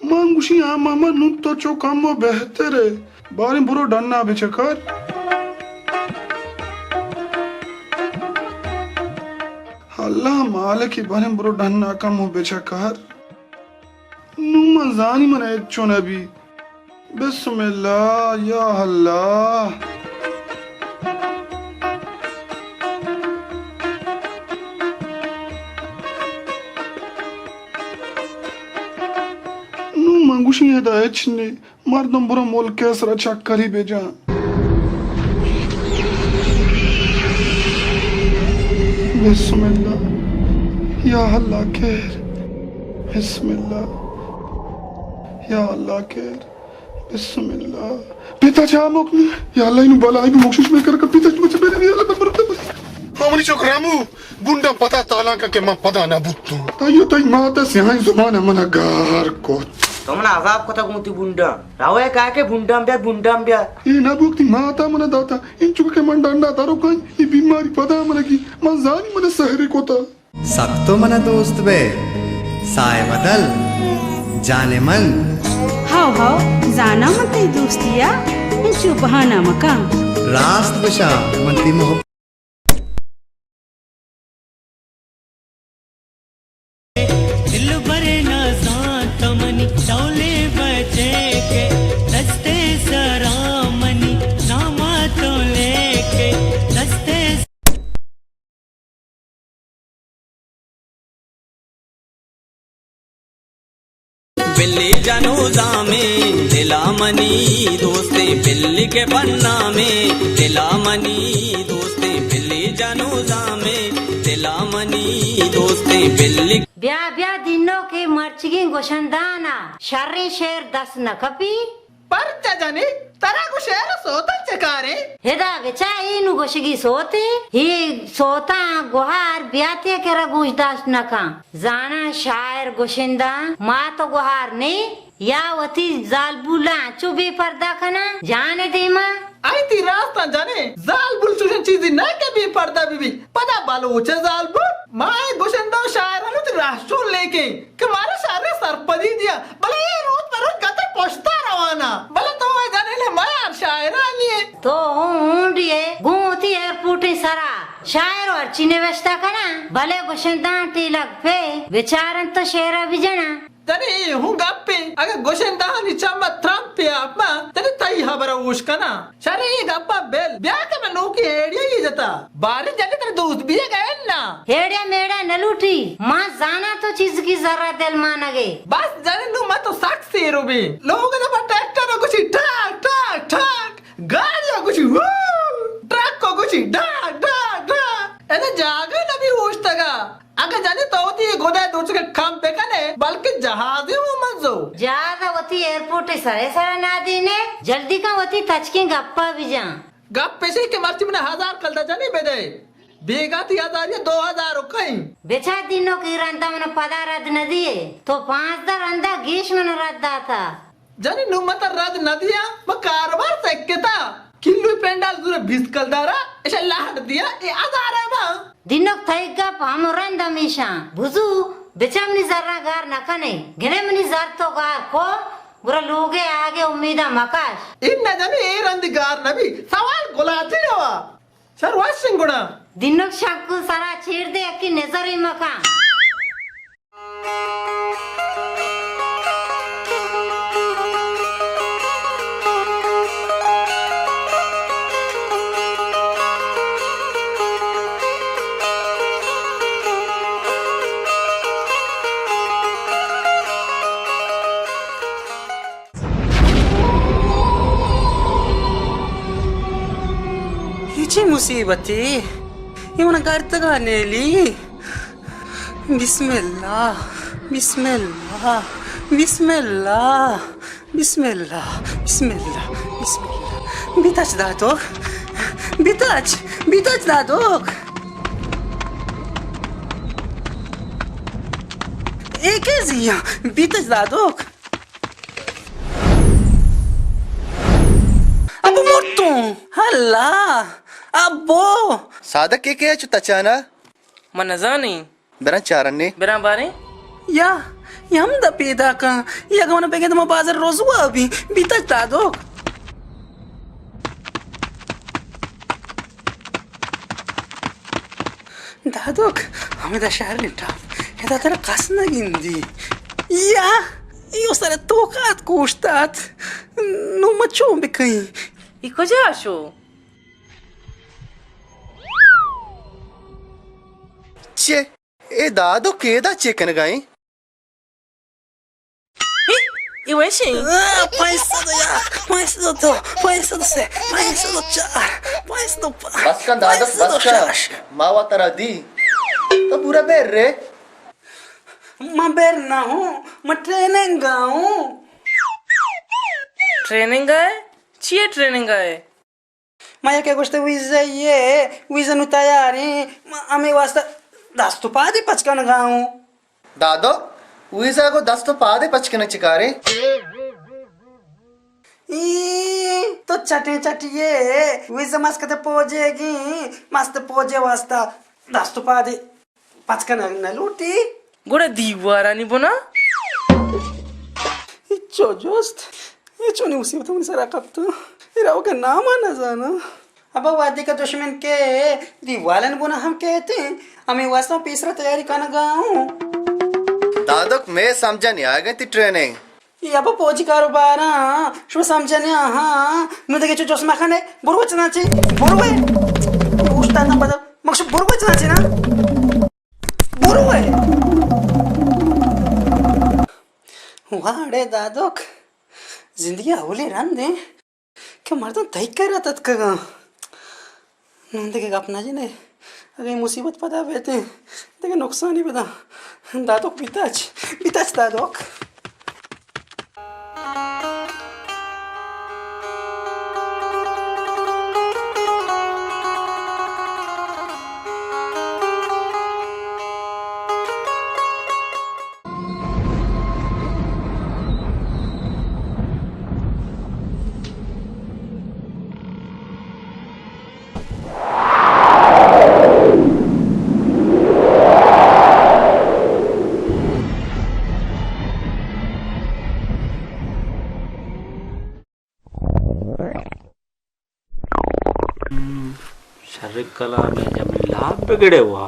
من گوشی، ہاں ماما، نوں تو چو کمو بہتر ئے. باریں برو ڈنا بچکار. اللہ مالکی، باریں برو ڈنا کمو بچکار. نوں من زانی من ہچو نبی. بسم اللہ، یا اللہ. نوں من گوشی ادا ہچ نے، مردم برو ملک ءِ سرا چکری بجن. بسم اللہ، یا اللہ خیر. بسم اللہ، یا اللہ خیر. بسم اللہ۔ پیتا چا مکنی؟ یا اللہ، اینو بلائی بی مکشش میں کر کر پیتا چا مچ میرے، یا اللہ، بر بر۔ ہاں، منی چک رامو، بنڈا پتا تالان کا کہ من پدا نہ بوتوں۔ تایو تئی ماتا سیاہیں زبان من گار کت۔ تو من عذاب کتا گوں تی بنڈا۔ راوے کا کہ بنڈا بیا، بنڈا بیا۔ اے نہ بوک تی ماتا من داتا۔ انچو کہ من ڈنڈا دارو کائیں، اے بیماری پدا من گی۔ من زانی من سحر کتا۔ سک تو منا دوست بئے، ساہ بدل، جان من۔ ہو ہو، زاناں من تئی دوستی ءَ، انچو بہانہ مکن۔ راست گوشاں، من تئی محبت۔ دلبر نہ زانت منی ڈولیں بچے کے، دستے سرا منی ناما تو لے کے، دستے بلی جنو زامیں دلا منی دوستیں، بلی کے بنامیں دلا منی دوستیں، بلی جنو زامیں دلا منی دوستیں، بلی۔ بیا، بیا دینو کہ مرچگیں گشندانا شریں شعر دست نہ کپی۔ پرچا جنی؟ ترا گوں شعر ءُ سوتاں چہ کارے؟ ہدا بچا، اے نوں گوشگی سوتے؟ اے سوتاں گوہار بیاتے کرا گوش داشت نہ کن۔ زاناں شاعر گشندہ مات ءُ گوہار نے، یا وتی زالبولاں چو بے پردہ کناں جان ءِ دیما؟ آئی تی راستاں جنے، زالبول چوشیں چیزے نہ کہ بے پردہ بہ بی۔ پدا بلوچ ءِ زالبول، ما اے گشندہ ءُ شاعرانی وتی راہشون لیکیں کہ مارا شریں سرپدی دیا، بلے اے روچ پہ روچ گتر پشتا رواناں۔ بلے تو اے جنین ءَ میار شاعرانی ءَ۔ تو ہوں ہونڈی ئے، گوں وتی ایئرپورٹیں سرا شاعر ءُ ہرچی نوشتہ کناں، بلے گشندہاں ٹیلگ پہ بچارنت ءُ شعرا بجناں۔ جنی اے ہوں گپے، اگہ گشندہانی چم ءَ ترمپے آپ باں، جنی تئی ہبرا ہوش کناں۔ شریں اے گپاں بل، بیا کہ من نوکیں ایڈیا یے جتا۔ باریں جنی ترا دوست بیگ ءَ اناں۔ ایڈیا میڈیا نہ لوٹی، ما زاناں تو چیزکی زرا دل مانگے۔ بس جنی نوں ما تو سک سیرو بی۔ لوگ ءَ پہ ٹریکٹر ءَ گوشی ٹاک ٹاک ٹاک، گاڑی ءَ گوشی وو، ٹرک ءَ گوشی ڈاک ڈاک ڈاک۔ ادا جاگہ نہ بی اوشتگا۔ اگہ جنی تو وتی اے گدئے درچک ءَ کم بکنے، بلکیں جہازے ہوں منزو۔ جہاز ءَ وتی ایئرپورٹ ءِ سرے سرا نادینے، جلدی کن وتی تچکیں گپا بجن۔ گپ اشی کہ مرچی منا ہزار کلدار جنی بدے، بیگاہ تی ہزاری ءَ دو ہزار ءُ کئیں۔ بچار دینوک، اے رندا منا پدا رد نہ دیئے، تو پانزدہ رندا گیش منا رد داتا۔ جنی نوں من ترا رد نہ دیاں، من کاروبار سکتا۔ کلوی پنڈال زورے بیست کلدارا، اشا لہڑ دیاں، اے ہزارے باں۔ دینوک تئی گپ ہمو رند ہمیشاں۔ بزو، بچا منی زراں گار نہ کنے۔ گنے منی زر تو گار کو، گڑا لوگے آگے امیداں مکش۔ اناں جنی، اے رندی گار نہ بی، سوال گلاٹی ہوا۔ شر وش انت گڑا۔ دینوک شکو سرا چیر دے، یکی نظرے مکن۔ اے چے مصیبتے؟ اے من گردگا نیلی۔ بسم اللہ، بسم اللہ، بسم اللہ، بسم اللہ، بسم اللہ، بسم اللہ۔ بتچ دادوک، بتچ، بتچ دادوک۔ اے کئے زیاں؟ بتچ دادوک۔ ابو مرتوں۔ اللہ۔ ابو۔ سادہ کے کے چو تچانا؟ من نزانیں۔ براں چارنے۔ براں باریں۔ یا، یا ہمدا پیداکاں۔ یا گونا بگند ما بازار رسوا بی۔ بیتا دادوک۔ دادوک، ہمدا شہر ٹاپ، ادا ترا کس نہ گندی۔ یا، ایو سر توکات کوشتات۔ نو ما چون بکئیں؟ ای کجا شو؟ چے؟ اے دادوک ادا چے کنگا ایں؟ اے وش ایں۔ آ، پنچ سد و یک، پنچ سد و دو، پنچ سد و سے، پنچ سد و چار، پنچ سد و پنچ، بس کن دادوک، پنچ سد و شش۔ بس کن۔ ما وا ترا دی۔ تو پورا بیر رے۔ من بیر نہ ہوں، من ٹریننگ ہوں۔ ٹریننگ ءَ؟ چی ءِ ٹریننگ ءَ؟ ما یکے گوشت ویزہ یے، ویزہ نوں تیار ایں، ما ہمے واسطہ دست و پادے پچ کنگا اوں۔ دادو، ویزہ گوں دست و پادے پچ کنگ چی کارے؟ ای، تو چٹیں چٹی یے، ویزہ مسکت پوجے گی، مست پوجے واسطہ دست و پادے پچ کنگ نہ لوٹی۔ گڑا دیوارانی بنا؟ ہچو جست، ہچونی مصیبت منی سرا کپت۔ اے روگ ءِ نام ءَ نہ زاناں۔ ابا وہدے کہ دشمن کہ دیوالانی بنا ہم کیت، ہمے واسطہ پیسرا تیاری کنگا اوں۔ دادک، مئے سمجھ ءَ نیایگ ءَ انت تئی ٹریننگ۔ اے ابا پوجی کاروباراں شما سمجھ ءَ نیا، ہاں۔ نوں دگہ چو جست مکن ئے، برو چنانچہ، برو ئے۔ اوشتاتاں پدا، مگش برو ئے چنانچہ نا۔ برو ئے۔ واڑے دادک، زندگی اولی رند ایں کہ مردم تئی کرا تتکگاں۔ نوں دگہ گپ نہ جن ئے۔ اگہ اے مصیبت پدا بیت ایں، دگہ نقصانی بداں۔ دادک بیتاچ، بیتاچ دادک۔ شر کلام ءَ جمیں لاپ بگڑے ہوا۔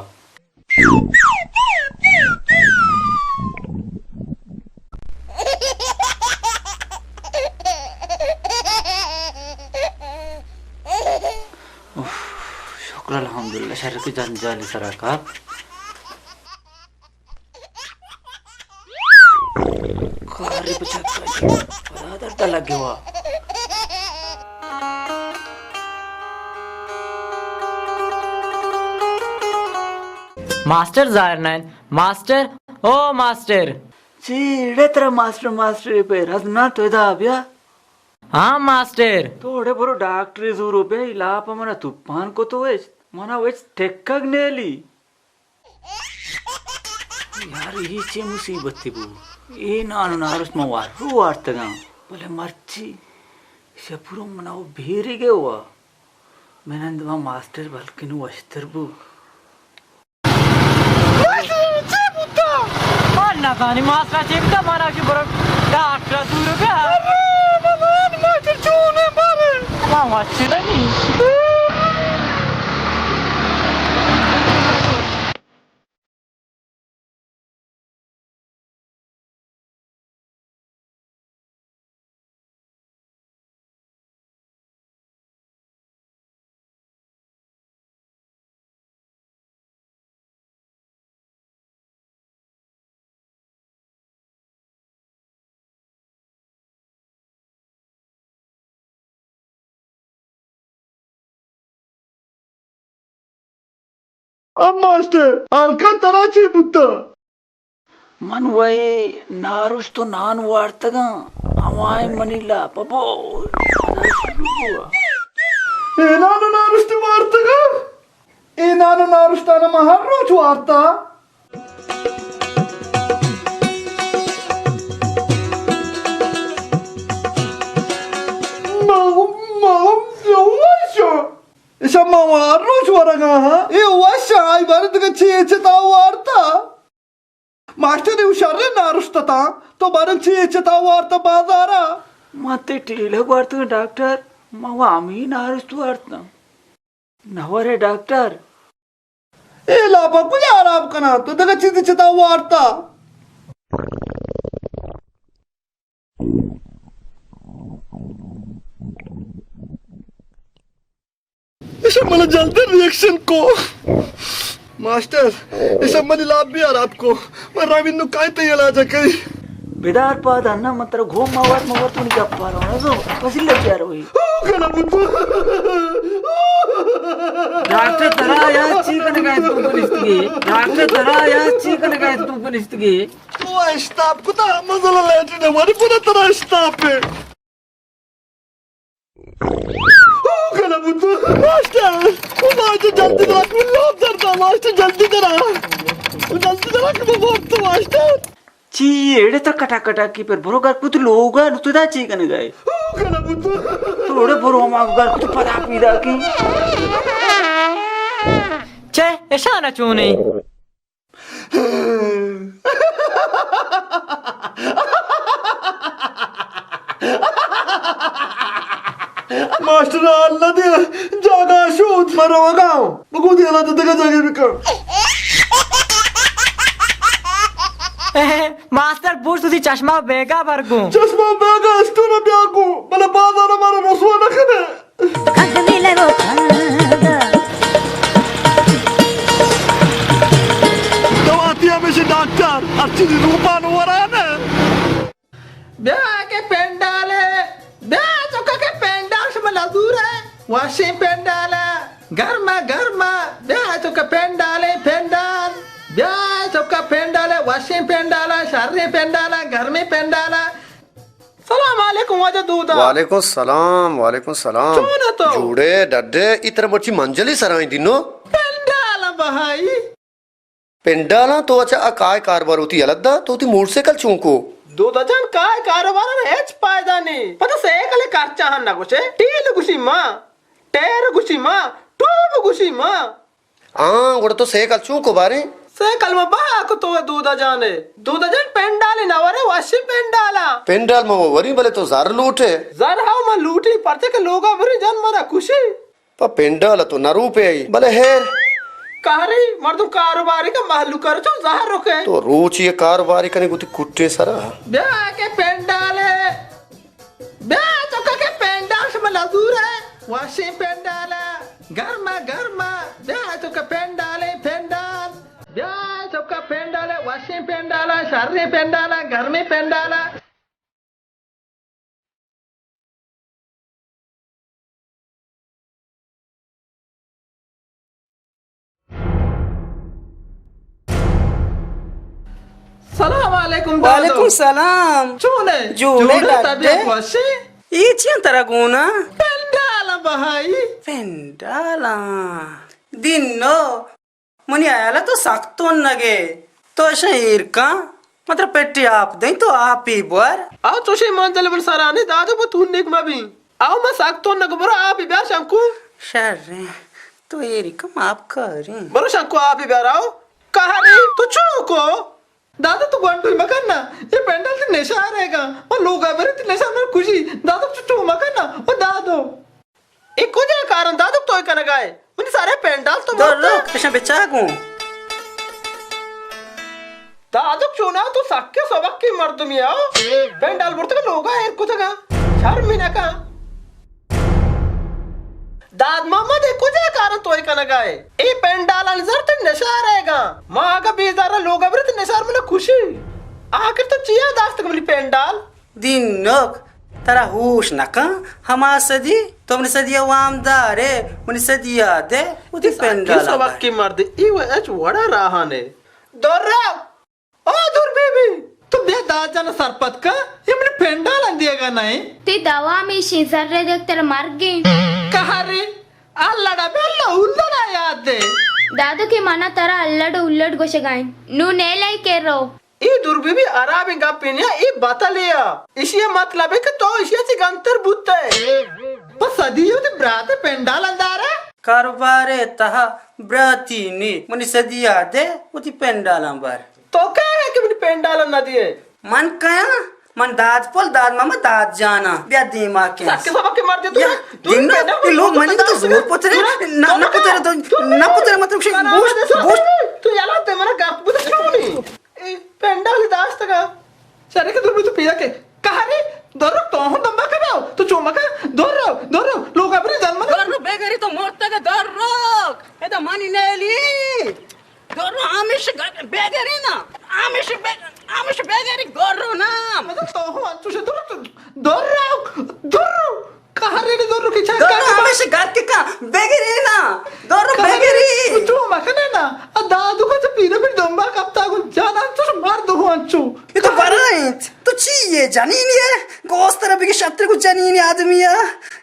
اف، شکر الحمدللہ، شر کہ جنجال سرا کپت۔ کارے بچکا جی، پدا درد لگے وا۔ ماسٹر ظاہر نہ انت۔ ماسٹر، او ماسٹر۔ چی اڑے ترا ماسٹر، ماسٹر پہ رد نہ، تو ادا بیا۔ ہاں ماسٹر۔ تو اڑے برو ڈاکٹرے زورو بیا، اے لاپ منا توپان کو تو وچ، منا وچ ٹکگ نیلی۔ یار، اے چے مصیبتے بو؟ اے نان و نارشت من وارو وارتگاں، بلے مرچی شپورو منا و بیرگے ہوا۔ من اندما ماسٹر بلکن وشتر بو۔ چے بوتا؟ من نزانی ماسٹر چے بوتا، منا کہ برو ڈاکٹر دور بیا۔ ارے، من ماسٹر چون ہے بارے؟ من وشتر نہیں۔ آ ماسٹر، ہلکا ترا چے بوتا؟ من وئے نارشت و نان وارتگاں، ہوائیں منی لاپ بو۔ اے نان و نارشت وارتگاں؟ اے نان و نارشتانا من ہر روچ وارتا۔ ما، ما، وش۔ ایشا ما ہر روچ ورگا ہاں۔ اے وش، آئی بارے دگہ چے چتا وارتا؟ ماسٹر، اے شریں نارشت اتاں، تو باریں چے چتا وارت بازارا؟ ما تے ٹیلگ وارتگ ڈاکٹر، ما وا ہمے نارشت وارتاں۔ نہ ورے ڈاکٹر۔ اے لاپا کجا حراب کناں؟ تو دگہ چیزے چتا وارتا؟ ایشا من جلدی ریئیکشن کو۔ ماسٹر، ایشا منی لاپ بھی حراب کو۔ من روین نو کائیں تئی علاج کئی۔ بدار پاد انا من ترا گھوم ما وار ما وار تو نی گپ پارا نہ زو۔ پسیلے پیار ہوئی۔ او کنا بوتو۔ ڈاکٹر ترا یا چی کنگا ہے تو پنشتگی؟ ڈاکٹر ترا یا چی کنگا ہے تو پنشتگی؟ تو اشتاپ کتا مزل لیٹر نے وری پورا ترا اشتاپ ہے۔ او کنا بوتو۔ ماسٹر، او ماسٹر جلدی درا، لوگ دردا، ماسٹر جلدی درا۔ جلدی درا کہ ببرت ماسٹر۔ چی ایڑے تر کٹا کٹا کی پر برو گر کت لوگا، نو تو دا چی کنگا ئے؟ او کنا بوتو۔ تو اڑے برو ما گر کت پدا پیدا کی۔ چے اشانا چونے؟ ماسٹر، اللہ دے جاگہ شوت۔ من روگا ہوں۔ بگو دی اللہ دے دگہ جاگہ بکن۔ ماسٹر، بوش تو دی چشمہ بیگا برگو۔ چشمہ بیگا اسٹور بیا گو۔ بلے بازار مارا رسوا نہ کنے۔ کھگ نیلے وہ کھگ۔ دواتی ہمیشہ ڈاکٹر، ہر چیز روپان وران ہے۔ بیا کہ پنڈالے، بیا چکا کہ پنڈال شما لزور ہے، وشیں پنڈالا، گرما گرما، بیا چکا پنڈالے پنڈال، بیا چکا پنڈالے، وشیں پنڈالا، شریں پنڈالا، گرمیں پنڈالا۔ سلام علیکم واجہ دودا۔ وعلیکم السلام، وعلیکم السلام۔ چون ئے تو؟ جوڑے، ڈڈے، ای ترا مرچی منجلی سرائیں دینو؟ پنڈالا بہائی۔ پنڈالاں تو اچھا آ کائے کاروبار ہوتی یلہ دا، تو ہوتی موٹر سائیکل چون کو؟ دودا جان، کائے کاروبار ہچ پائدہ نہیں۔ پتہ سائیکل خرچہ ہن نہ گوشے، ٹیل گوشی ما، ٹائر گوشی ما، ٹوب گوشی ما۔ آں، گڑا تو سیکل چون کو باریں؟ سیکل ما بہا کو تو دودا جان ئے۔ دودا جان پنڈالے نہ ورے، وشیں پنڈالا۔ پنڈال ما وری، بلے تو زر لوٹے۔ زر ہاو ما لوٹی، پرچہ کہ لوگا بری جان منا کشی۔ پہ پنڈال تو نہ روپے آئی، بلے ہیر۔ کاری مردم کاروباری کا مہلوک کر چو زہر رکے۔ تو روچ یہ کاروباری کنے گوتی کٹے سرا۔ بیا کہ پنڈالے۔ بیا چکا کہ پنڈال شما لزور ہے، وشیں پنڈالا، گرما گرما، بیا چکا پنڈالے پنڈال، بیا چکا پنڈالے، وشیں پنڈالا، شریں پنڈالا، گرمیں پنڈالا۔ سلام علیکم دادو۔ وعلیکم سلام۔ چون ئے؟ جوڑ ئے، جوڑ ئے، ڈاکٹر؟ طبیعت وش ئے؟ اے چیاں ترا گونا؟ پنڈالاں بہائی۔ پنڈالاں۔ دینو۔ منی ہیال ء تو سک تنگ ئے۔ تو اشاں ایر کن، من ترا پٹی آپ دئیں، تو آپی بور۔ او چوشیں منزل من سرا نی دادو، بہ تونیگ مہ بی۔ او من سک تنگ، برو آپی بیار شنکو۔ شریں، تو ایری کن، آپ کاریں۔ برو شنکو آپی بیار۔ او کہرے تو چو کو؟ دادو تو گونڈوی مکن نا، اے پنڈال تی نشار ئے گا۔ او لوگا برے تی نشار من کشی۔ دادو تو چو مکن نا، او دادو۔ اے کجا کارن دادک تو اے کنگا ئے؟ منی سارے پنڈال تو درو مرتا۔ کشاں بچا گوں۔ دادک چونا تو سکے سبکیں مردمے آ۔ پنڈال برتگ لوگا ایر کتگا۔ شرم نہ کن۔ داد محمد اے کجا کارن تو اے کنگا ئے؟ اے پنڈالانی زر تئی نشار ئے گا۔ ما اگا بیزار لوگا برے تئی نشار منا کشی۔ آخر تو چیا داشتگ منی پنڈال؟ دینک، ترا ہوش نہ کن؟ ہما سدی، تو منی سدی ء وام دار ئے، منی سدی ء دے، وتی پنڈال ء سبکی بر۔ مرد، ای و اچ وڑا راہان ئے۔ درو، او دور بی بی، تو بیا داد جان سرپد کن، یہ منی پنڈال ء دیگا نہ ایں۔ تی دوا میشی زر دک تر مرگیں۔ کہرے، اللہ ڈا بے اللہ اللہ ڈا یاد دے۔ دادو کہ منا ترا اللہ ڈو اللہ ڈ گوشگائیں۔ نو نیلے کے رو۔ اے دور بی بی ہرابیں گپے نیا، اے بتلے ء۔ ایشی ء مطلب اے کہ تو ایشی ء چہ گنتر بوت ئے۔ پہ سدی وتی برات ء پنڈال اندار ء۔ کاروبار ء تہا براتی نی، منی سدی ء دے وتی پنڈالاں بر۔ تو کئے ئے کہ منی پنڈالاں نہ دیئے؟ من کئے آں؟ من داد پل، داد ماما، داد جان آں۔ بیا دیما کن۔ سکے سبکے مردے تو۔ بیا، دور دین پنڈال اے لوگ منی تو زور پترے، نہ، نہ پترے تو، نہ پترے مطلب شے گوشت، گوشت۔ تو یلا تے منا گپ بده چونی؟ اے پنڈال داشتگا۔ شرے کہ دور تو پیدا کے۔ کہرے، دور رو تو ہوں دمبا کباو۔ تو چو مکا، دور رو، دور رو، لوگا بری دل منا۔ دور رو بیگری تو مرتگا دور رو۔ اے تو منی نیلی۔ دور رو ہمیش گ-، بیگری نا۔ ہمیش بیگ-، ہمیش بیگری دور رو نا۔ مطلب تو ہوں انچوش دور رو، دور رو، دور رو۔ کہرے دور رو کی چا دور رو کہرے ہمیش گھر کے کا بیگری نا۔ دور رو کہرے بیگری۔ تو چو مکنے نا۔ ا دادو کا چا پیرا پیر دمبا کپتا گو جانا انچوش مار دو ہوں انچو۔ یہ تو برائیں۔ تو چی ئے؟ جنینی ءَ گوست را بگی شتر کو جنینی آدمی ءَ۔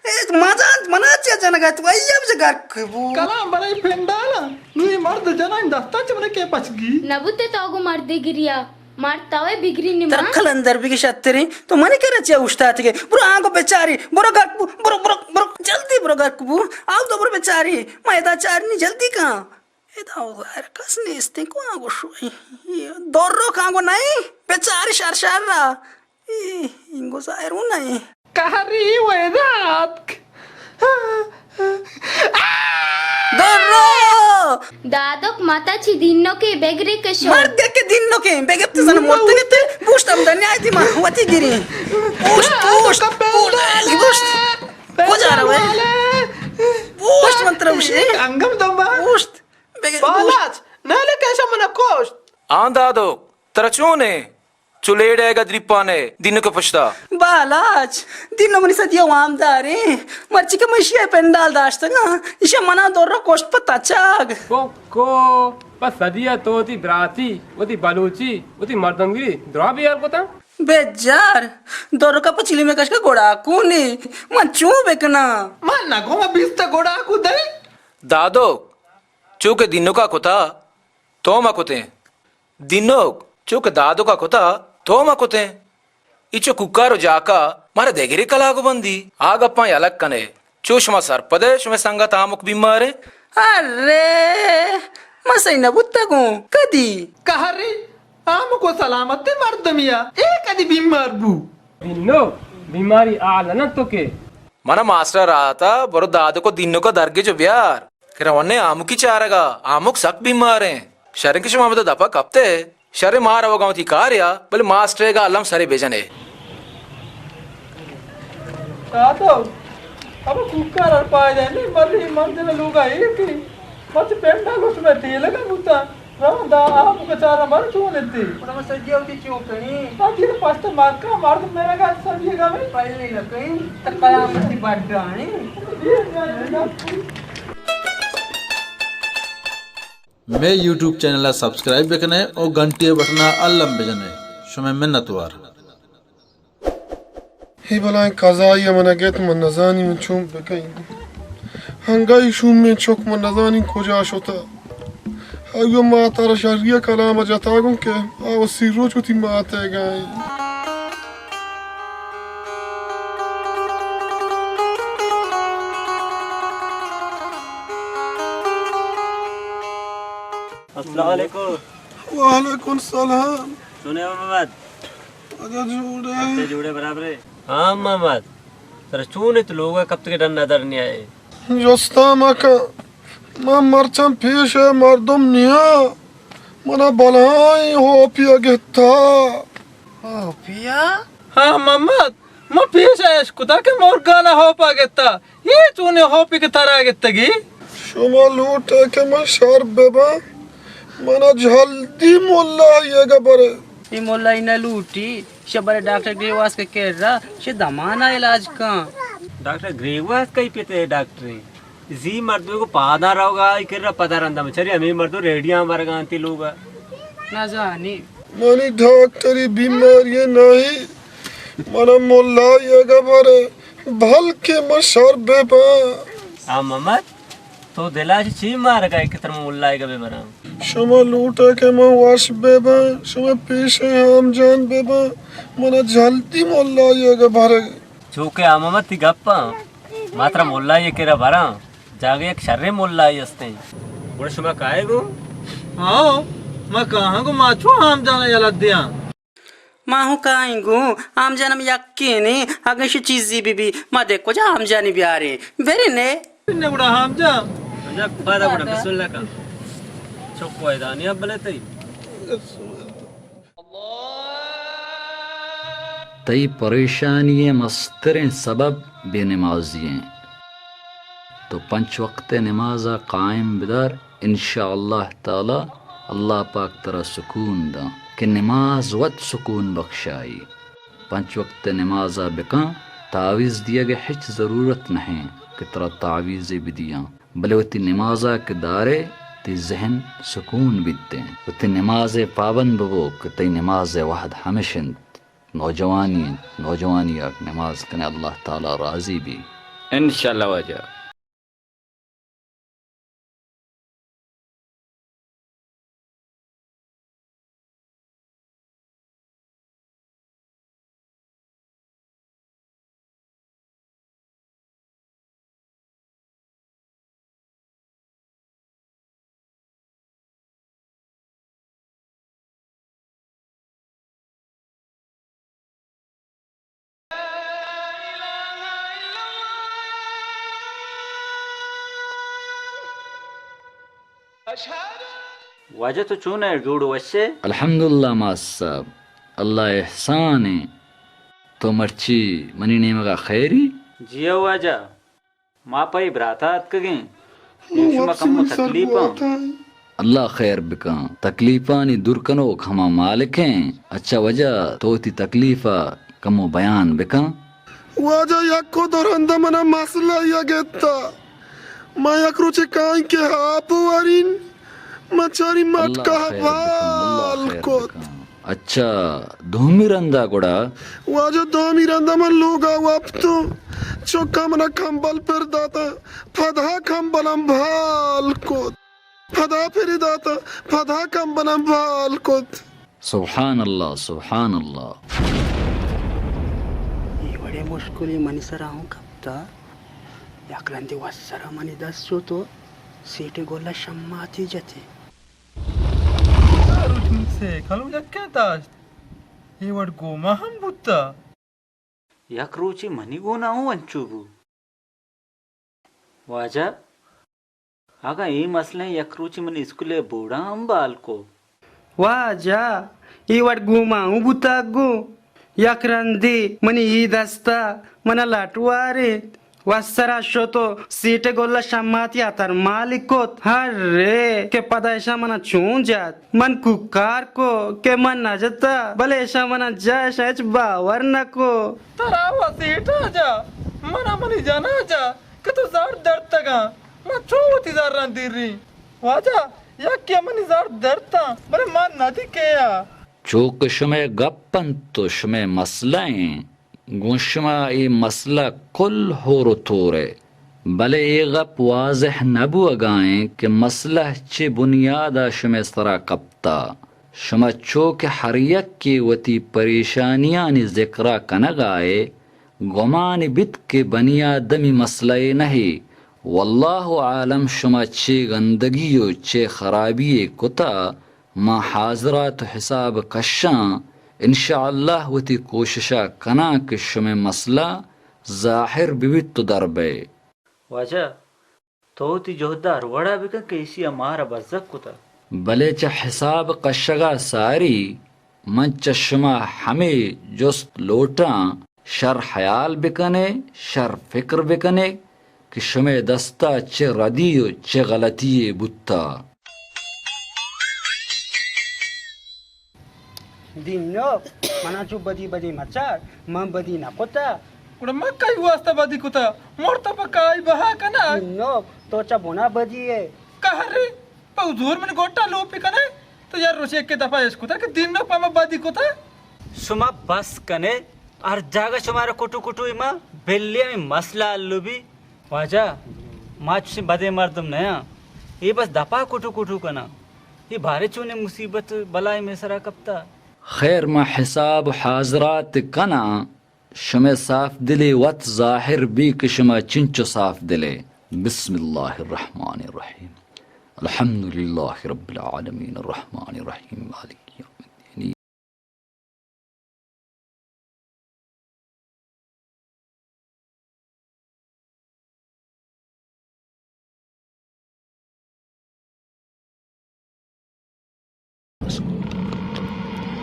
اے مزن منا چیا جنگ ءَ تو ایا بجا گرک بو۔ کلام برای پنڈالا۔ نوی مرد جنان دستا چمنے کے پچگی۔ نبوتے تو گو مردے گریا۔ مرد تو بگری نما۔ تر کلندر بگی شتریں۔ تو منی کرا چیا اوشتاتگے؟ برو آنگو بچاری۔ برو گرک بو۔ برو، برو، برو۔ جلدی برو گرک بو۔ آو تو برو بچاری۔ ما ادا چارنی جلدی کن۔ ادا ظاہر کس نیستیں، کواں گوشو؟ درو کاں گو نہیں، بچاری شر شر را۔ اے، اینگو ظاہر ہوں نہیں۔ کہری ویدات۔ درو! دادک ماتا چی دینو کے بگرے کشو۔ مرد کے دینو کے بگپت زن مرد کے تے بوشت ہم دنیا تی ما وتی گری۔ بوشت، بوشت، بوشت، بوشت۔ کجا روے؟ بوشت من ترا گوشے۔ انگم دما۔ بوشت۔ بگے، بالاچ، نالے کیسا منا کوشت۔ آن دادو، ترا چونے؟ چو لیڑے گا دریپانے، دینو کے پشتا۔ بالاچ، دینو منی سدیا وام دارے۔ مرچی کہ من شیئے پنڈال داشتگا، ایشا منا دور کوشت پہ تچاگ۔ کو، کو، پہ سدیا تو وتی براتی، وتی بلوچی، وتی مردمگری، درا بیار کتا؟ بجار، دور کا پچلی میں کشکا گڑا کونی، من چون بکنا؟ من نہ گو، من بیست گڑا کو دے۔ دادو، چو کہ دینوکا کتا، تو مہ کتیں۔ دینوک، چو کہ دادوکا کتا، تو مہ کتیں۔ ای چو کوکار و جاکا مارا دگرے کلاگ و بندی۔ آ گپاں یلک کنے۔ چو شما سرپدے، شمے سنگت آمک بیماریں۔ ارے، من سہی نہ بوتگوں۔ کدی؟ کہری، آمک و سلامت مردمیا۔ اے کدی بیمار بو؟ دینوک، بیماری آ نہ تو کہ۔ منا ماسٹر راہتا، برو دادوک و دینوکا درگیج و بیار۔ کہ رونے آمکی چارگا، آمک سک بیماریں۔ شریں کہ شما ہمدا دپا کپتے، شریں ما روگا وتی کاریا، بلے ماسٹرے گا الم سرے بجنے۔ دادو، ابا کوکار ار پائے دے، نی ملی منزل لوگا ایتی، مچ پنڈا لوٹ میں تیلگا بوتا۔ روندا آپ کچارا مر چون انتی۔ پر ہم سجی ہوتی چون کنی۔ آ دیر پشت مارکا مرد میرا گا سجی گا میں۔ پہلی لکیں، تکلا متی بڑھانی۔ مئے یوٹیوب چینل ءَ سبسکرائب بکنے او گھنٹی ءِ بٹن ءَ الم بجنے۔ شمئے منتوار۔ اے بلاہیں قضائی ءَ من ءَ گیت، من نزانی من چون بکئیں۔ ہنگائی شومیں چک من نزانی کجا شتہ۔ آئی ءَ مات ءَ را شری ءَ کلام ءَ جتا گوں کہ آ وتی روچ وتی مات ءِ گائیں۔ السلام علیکم۔ وعلیکم السلام۔ چونے محمد؟ اگا جوڑے۔ اچھا، جوڑے برابر ہے۔ ہاں محمد، ترا چون انت لوگ ءَ کپتگ ڈن ءَ در نیائے؟ جستا مکن، من مرچاں پیش ءَ مردم نیاں، منا بلاہیں ہوپی ءَ گتا۔ ہوپی ءَ؟ ہاں محمد، من پیش ءَ اشکتا کہ مرگان ءَ ہوپ ءَ گتا۔ اے چونیں ہوپی کہ ترا گتگی؟ شما لوٹ ئے کہ من شر بباں، منا جلدی ملائی ءَ برے۔ اے ملائی نہ لوٹی، شہ برے ڈاکٹر گریواس کے کرا، شہ دمان ءَ علاج کن۔ ڈاکٹر گریواس کئی پتے ڈاکٹرے؟ زی مردمے کو پاداں روگا، آئی کرا پدا رندا مچاری، ہمے مردم ریڑیاں ورگا انتی لوگا۔ نزانی۔ منی ڈاکٹری بیماری نائی، منا ملائی ءَ برے، بلکہ من شر بہ باں۔ آ محمد، تو دلا چہ چی مارگا ئے کہ ترا من ملائی ءَ بہ براں؟ شما لوٹ ئے کہ من وش بہ باں، شما پیش ءَ ہام جان بہ باں، منا جلدی ملائی ءَ برے۔ چوکہ آ محمد تئی گپاں، ما ترا ملائی ءِ کرا براں، جاگہ یک شریں ملائی استیں۔ گڑا شما کائے گوں؟ ہاں، ما کاہاں گوں، ما چو ہام جان ءَ یلہ دیاں۔ ما ہوں کائیں گوں، ہام جان ہم یکینے، اگاں شو چیزی بی بی، ما دے کجا ہام جانی بیاریں؟ برے نے؟ نے گڑا ہام جان۔ جا پادا گڑا بسم اللہ کن۔ چک ویدانی اب بلے تئی۔ تئی پریشانی ءِ مستریں سبب بے نمازی ایں۔ تو پنچ وقت ءِ نماز ءَ قائم بدار، ان شاء اللہ تعالی اللہ پاک ترا سکون داں کہ نماز وت سکون بخشائی۔ پنچ وقت ءِ نماز ءَ بکن، تعویذ دیگ ءِ ہچ ضرورت نہ ایں کہ ترا تعویذے بدیاں۔ بلے وتی نماز ءَ کہ دارئے، تئی ذہن سکون بیت ایں۔ وتی نماز ءِ پابند ببو کہ تئی نماز ءِ وہد ہمش انت۔ نوجوانی انت، نوجوانی ءَ نماز کن ئے، اللہ تعالی راضی بی۔ انشاءاللہ واجہ۔ واجہ تو چون ئے، جوڑ وش ئے؟ الحمدللہ ماس صاحب، اللہ احسان ایں۔ تو مرچی منی نیمگا خیری؟ جی ہو واجہ، ما پہ اے براتا اتکگیں۔ من شما وپس کمو من سر تکلیفاں۔ گواتا ایں۔ اللہ خیر بکن، تکلیفانی دور کنوک ہما مالک ایں۔ اچھا واجہ، تو وتی تکلیفا کمو بیان بکن۔ واجہ، یک و دو رندا منا مسئلہ یا گتا۔ ما یک روچے کائیں کہ آپ ورین، ما چاری اللہ مٹکا خیر بکن، اللہ بال خیر کت۔ بکن۔ اچھا، دومی رندا گڑا؟ واجہ، دومی رندا من لوگا وپتوں، چکا منا کمبل پر داتا، پدا کمبلم بال کت۔ پدا پری داتا، پدا کمبلم بال کت۔ سبحان اللہ، سبحان اللہ۔ اے وڑیں مشکلے منی سرا ہوں کپتا۔ یک رندے وسرا منی دست شت و سیٹے گلا شماتی جتی۔ روچ من سیکل و یکے داشت۔ اے وڑ گوما ہم بوتا۔ یک روچے منی گونا ہوں انچو بو۔ واجہ، اگاں اے مسئلہ یک روچے منی اسکولے بورڈا ہم بال کو۔ واجہ، اے وڑ گوما ہوں بوتگ گوں۔ یک رندے منی اے دستا منا لٹ وارینت۔ وسرا شت و سیٹے گلا شماتی اتر مالی کت۔ ہرے کہ پدا اشاں منا چون جت۔ من کوکار کو کہ من نہ جتا، بلے اشاں منا جا، اشاں ہچ باور نہ کو۔ ترا و سیٹا جا، منا منی جنا جا کہ تو زر درتگاں، من چون وتی زراں دیری؟ واجہ، یکے منی زر درتاں، بلے من ندی کیا۔ چو کہ شمئے گپ انت و شمئے مسئلہ ایں، گوں شما اے مسئلہ کل ہور و تور ء، بلے اے گپ واضح نہ بوگا ایں کہ مسئلہ چے بنیادا شمئے سرا کپتا۔ شما چو کہ ہر یکے وتی پریشانیانی ذکرا کنگا ئے، گمان بیت کہ بنی آدمی مسئلہ ئے نہ ئے۔ واللہ اعلم شما چے گندگی و چے خرابی ئے کتا، ما حاضرات و حساب کشاں، انشاءاللہ وتی کوششا کناں کہ شمئے مسئلہ ظاہر ببیت و در بئے۔ واجہ، تو وتی جہد ء ہر وڑا بکن کہ ایشی ء مارا بزگ کتگ۔ بلے چہ حساب کشگ ء ساری من چہ شما ہمے جست لوٹاں، شر حیال بکن ئے، شر فکر بکن ئے کہ شمئے دست ء چہ ردی و چہ غلطی یے بوتہ۔ دینوک، منا چو بدی بدی مچار، من بدی نہ کتا۔ گڑا من کئی واسطہ بدی کتا؟ مرتا پہ کائی بہا کنا۔ دینوک، تو چا بنا بدی ئے۔ کہرے، پہ حضور منی گوٹا لوپی کنے؟ تو یار روچے ایک دفعہ اش کتا کہ دینوک پہ من بدی کتا۔ شما بس کنے، ہر جاگہ شمارا کٹو کٹو ایما بلی ہمیں مسئلہ حل بی۔ واجہ، ما چوشیں بدیں مردم نیاں۔ اے بس دپا کٹو کٹو کناں۔ اے بارے چونیں مصیبت بلائے مئے سرا کپتا۔ خیر، ما حساب حاضرات کناں، شمئے صاف دلے وت ظاہر بی کہ شما چنچو صاف دلے۔ بسم اللہ الرحمن الرحیم۔ الحمدللہ رب العالمین الرحمن الرحیم مالک یوم الدین۔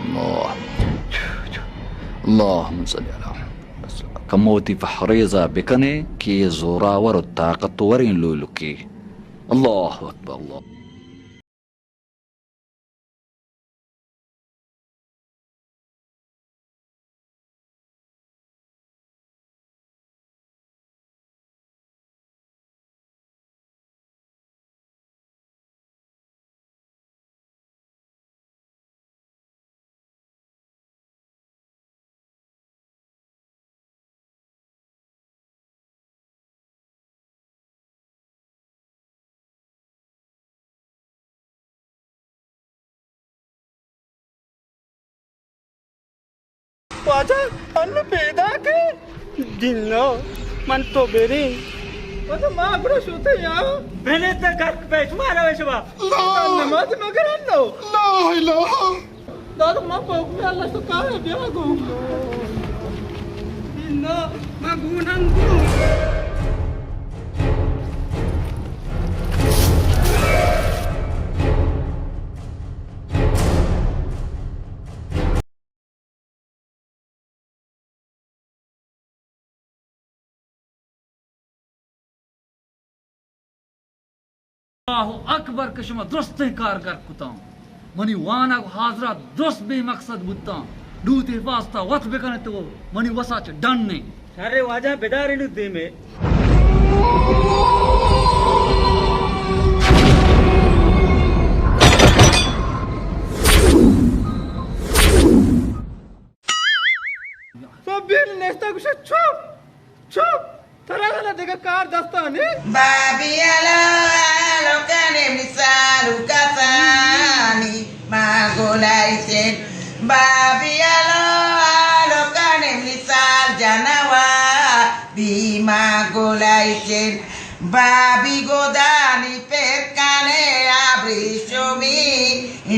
اللہ، اللہم صلی علی محمد۔ کمو وتی پہریزا بکنے کہ اے زوراور و طاقتوریں لولکے۔ اللہ اکبر، اللہ۔ واجہ، انو پیداک ئے؟ دینو، من تو بریں۔ واجہ، ما گڑا شتیں یا؟ بلے تہ گرک پیش مارا وشبا۔ لا۔ نماز مگر انو۔ لا الہ۔ داد ما پوک میں اللہ تو کار بیا گو۔ دینو، ما گونن گو۔ اللہ اکبر کہ شما درستیں کار گرک کتاں۔ منی وانگ و حاضرات درست بے مقصد بوتاں۔ لوتے حفاظتا وت بکنت و منی وسا چہ ڈن انت۔ شریں واجہ بدارے نوں دیمے۔ تو بیر نشتہ گوشے چپ، چپ، ترا دگہ کار دستا نیست۔ بابی الو الو کنے مثال کسانی ما گلائیتن۔ بابی الو الو کنے مثال جنوا بی ما گلائیتن۔ بابی گودانی پت کنے ابریشمی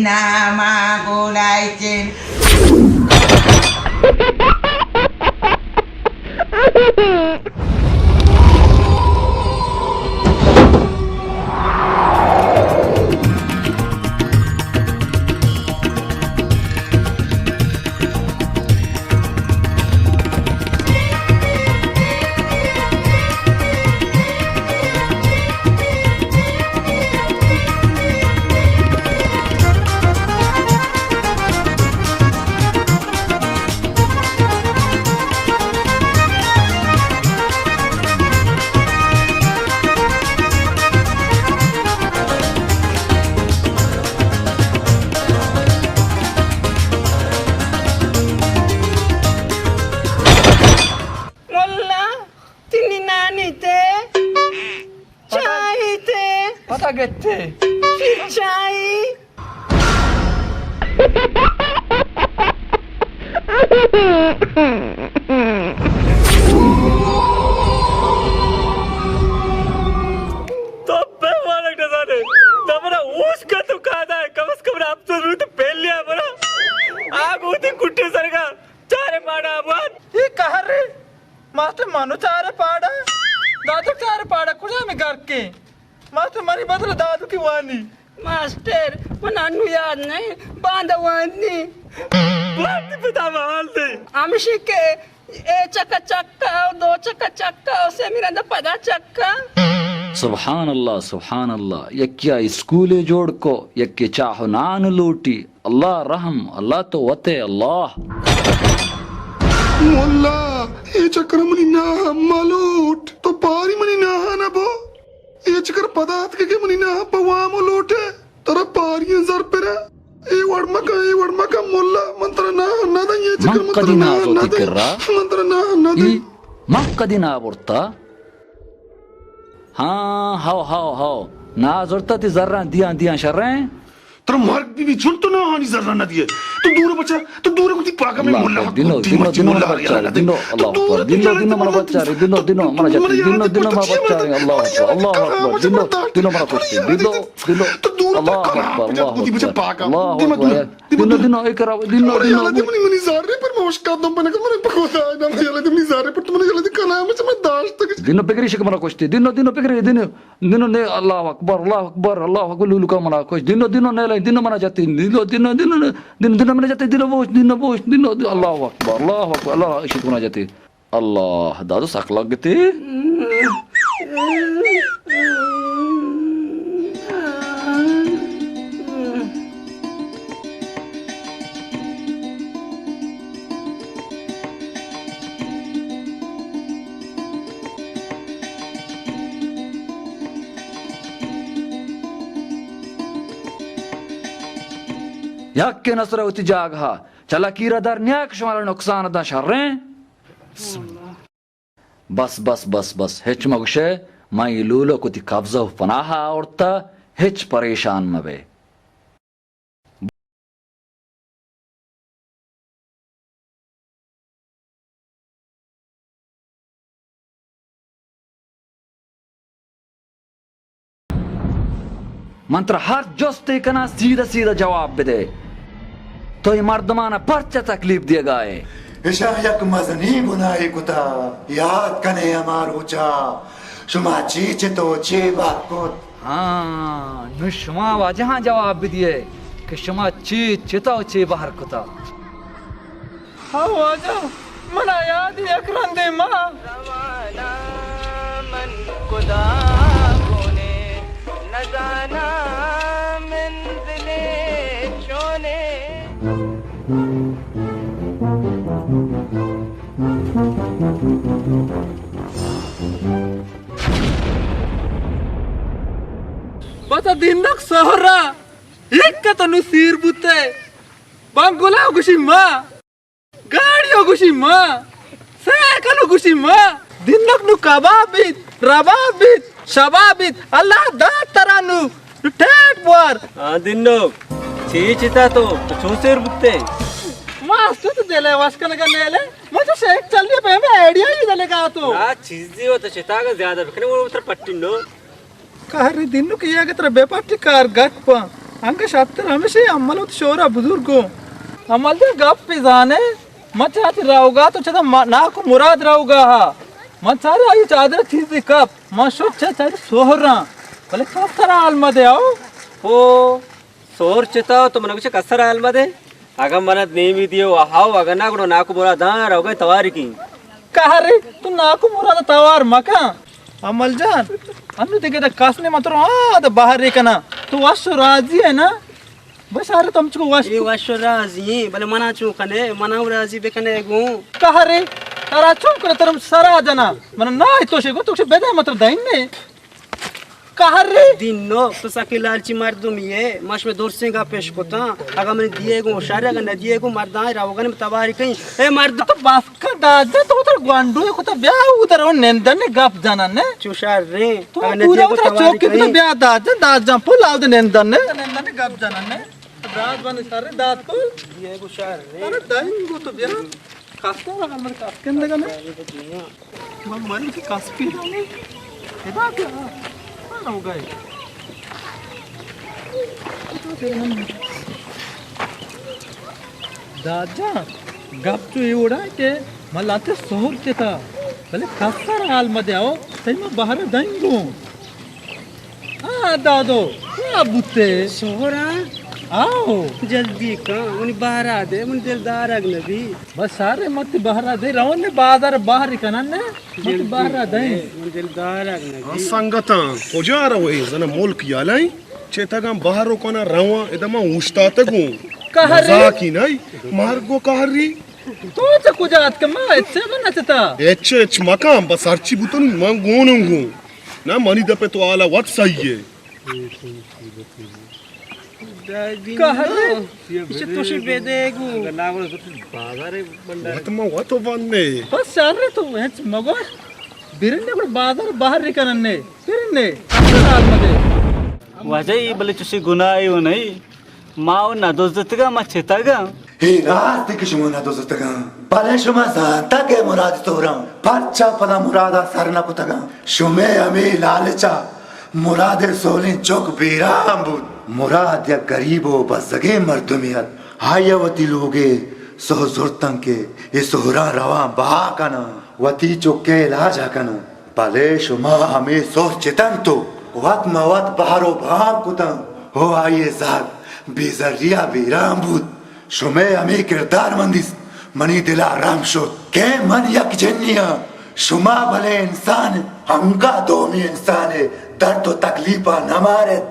ناما گلائیتن۔ ملا، تنی نانی تے، چائی تے، پتا گتے، چائی۔ تو بے وانگ نزانے، تو منا اوش کا تو کادا ہے، کم از کم نا افسوس روت پہلیا منا۔ آ گوتی کٹے سرگا، چارے پاڑا آباد۔ یہ کہر رے، ماسٹر مانو چارے پاڑا، دادو چارے پاڑا، کجا میں گھر کے؟ ماسٹر منی بدل دادو کی وانی۔ ماسٹر، من انو یاد نہیں، باندا وانی۔ وانی پتا بحال دے۔ ہمشی کے اے چکا چکا، دو چکا چکا، اسے میرا دا پدا چکا۔ سبحان اللہ، سبحان اللہ۔ یکیا اسکولے جوڑ کو، یکے چاہ و نان لوٹی۔ اللہ رحم، اللہ تو وتے اللہ۔ مولا، اے چکر منی ناہ ملوٹ، تو پاری منی ناہ نہ بو۔ اے چکر پدا اتکے کہ منی ناہ پہ وام و لوٹے، ترا پاری زر پرے۔ اے وڑ مکن، اے وڑ مکن مولا، من ترا ناہ نہ دیں، اے چکر من ترا ناہ نہ دیں، من ترا ناہ نہ دیں۔ من کدی ناہ برتا؟ ہاں، ہو، ہو، ہو۔ ناہ زرتا تی زراں دیاں، دیاں شریں۔ ترا مرگ بی بی چون تو ناہانی زراں نہ دیئے۔ تو دور بچا، تو دور گتی پاگا میں مولا کو دینو، دینو، دینو منا بچارے، دینو، اللہ اکبر، دینو، دینو منا بچارے، دینو، دینو منا جاتی، دینو، دینو منا بچارے، اللہ اکبر، اللہ اکبر، دینو، دینو منا کشتے، دینو، دینو، اللہ اکبر، اللہ اکبر، اللہ اکبر۔ دینو، دینو، اے کرا، دینو، دینو، دینو، دینو، منی، منی زارے پر موشکا دم بنا کر منا پکوتا ہے، نہ یلا دم منی زارے پر تو منا یلا دم کنا مچ میں داشت۔ دینو پگری شک منا کشتے، دینو، دینو پگری، دینو۔ دینو نے، اللہ اکبر، اللہ اکبر، اللہ اکبر، لولو کا منا کش۔ دینو، دینو نے لائیں، دینو منا جاتے، دینو، دینو، دینو، دینو، دینو منا جاتے، دینو بوش، دینو بوش، دینو، دینو، اللہ اکبر، اللہ اکبر، اللہ عشق منا جاتے۔ اللہ، دادو سک لگتے۔ یکے نسر وتی جاگہا، چہ لکیرا در نیا کہ شمارا نقصان داں شریں۔ بس، بس، بس، بس، ہچ مگوشے، من اے لولک وتی قبضہ و پناہا آورتا، ہچ پریشان مبے۔ من ترا ہر جستے کناں، سیدھا سیدھا جواب بدے۔ تو اے مردماں پرچہ تکلیف دیگا ئے؟ اشاں یک مزنیں گناہے کتا۔ یات کنے ہما روچا شما چے چت و چے بہر کت؟ ہاں، نوں شما واجہاں جواب بدیے کہ شما چے چت و چے بہر کتا۔ ہاں واجہ، منا یاد یک رندے ما۔ زمانہ من کدا گونے، نزاناں منزلے چونے۔ پدا دینک سہرا یک تو نوں سیر بوتے، بنگلہ گوشی ما۔ گاڑی و گوشی ما، سائیکل و گوشی ما، دینک نوں کباب بیت، رباب بیت، شباب بیت، اللہ دات ترا نوں، نوں ٹیٹ بوار۔ ہاں دینک، چے چتا تو، تو چون سیر بوتے؟ ما است تو دلے وش کنگا نیلے، ما تو شیخ چلی پہ ہمیں آئیڈیا ہی دلے گا تو۔ آ چیزی ہو تو چتا کا زیادہ بکنے، وہ تر پٹی نو۔ کہرے دینک، اے اگہ ترا بہ پٹی کار گٹ پا، انگہ شرتر ہمیشی عمل وت شورا بزرگوں۔ عمل دے گپ پہ زانے، من چاتی راوگا تو چدا ما-، ناکو مراد راوگا ہا۔ من چارے آئی چادر چیزی کپ، من شد چہ چاری سہراں۔ بلے تو سر حال مدے آؤ۔ او سور چتا تو من گوشے کسر حال مدے۔ اگاں من نیمی دیو ہاو، اگاں نہ گڑا ناکو مراد داں روگئے تواری کی۔ کہرے تو ناکو مراد توار مکن۔ امل جان، انو دگہ دا کس نے متر آ دا بہر کنا۔ تو وش و راضی ہے نا؟ بس ارے تم چکو وش۔ اے وش و راضی ہیں، بلے منا چون کنے، منا راضی بکنے گوں۔ کہرے ترا چون کنے، ترم سرا جنا۔ من نہ تو شے گو تو شے بدے متر دین نے۔ کہرے۔ دینو، تو سکی لالچی مردمی ئے، ما شمے درسیں گپ پیش کتاں۔ اگاں من دیے گوں ہوشیار، اگاں نہ دیے گوں مرداں روگن تواری کئیں۔ اے مرد تو بس کا دادا تو تر گوانڈو کو تو بیا ادھر او نندن گپ جانن نے۔ چوشار رے۔ تو اگاں نہ پورا دیے گوں اترا تواری چوک کے تو کئیں۔ بیا دادا داد جان پول آو نندن نے۔ نندن گپ جانن نے۔ داد بن سر داد پول۔ دیے گوں شار رے۔ ارے دائیں گو تو بیا۔ کاسکا را ہمر کاسکن دگا نا۔ من مری کہ کاسکی دانی۔ ادا کیا؟ ہاں، ہو گئے۔ داد جان، گپ تو اے وڑا کہ من لاتے سہر چتا، بلے کسر حال مدے آؤ، تئی من بہر دنگوں۔ ہاں دادو، کیا بوتے؟ سہرا؟ آؤ۔ جلدی کن، منی بہرا دے، منی دل دارگ نبی۔ بس سارے متی بہرا دے، رون نے بازار بہر کنن نے، متی بہرا دے۔ منی دل دارگ نبی۔ ہاں سنگتاں، کجا روئے؟ زن ملک یالائیں، چتگاں بہر و کناں رواں، ادا ما اوشتاتگوں۔ کہرے؟ مزاکی نائی، مرگ و کہری۔ تو چہ کجا اتکے؟ ما اچے من اچتا۔ اچ اچ مکان، بس ہرچی بوتن من گونوں گوں۔ نہ منی دپے تو حالا وت سہی ئے۔ کہرے؟ ایشی توشی بدے گو۔ وت ما وت بندے۔ بس شر تو ہچ مگو۔ برنے گڑا بازار بہر کنن نے۔ برنے۔ اصل حال مدے۔ واجہ اے بلے چوشی گناہے و نئی۔ ما و نہ دزتگاں، ما چتگاں۔ اے راست کہ شما نہ دزتگاں، بلے شما زانتا کہ مراد سہراں۔ پرچا پدا مرادا سر نہ کتگاں؟ شمے ہمے لالچا مراد سولیں چک بیران بوت۔ مراد یک گریب و بزگیں مردمے ات۔ آئی ء وتی لوگ ء سہر زرتن کہ اے سہراں رواں بہا کناں، وتی چک ء علاج ء کناں۔ بلے شما ہمے سہر چتنت و وت مہ وت بہر و بہانگ کتنت و آئی ء زہگ بے زری ء بیران بوت۔ شمئے ہمے کردار من دیست، منی دل ء رحم شت کہ من یک جنی آں، شما بلے انسان، انگا دومی انسان ء درد و تکلیف ء نہ مارت۔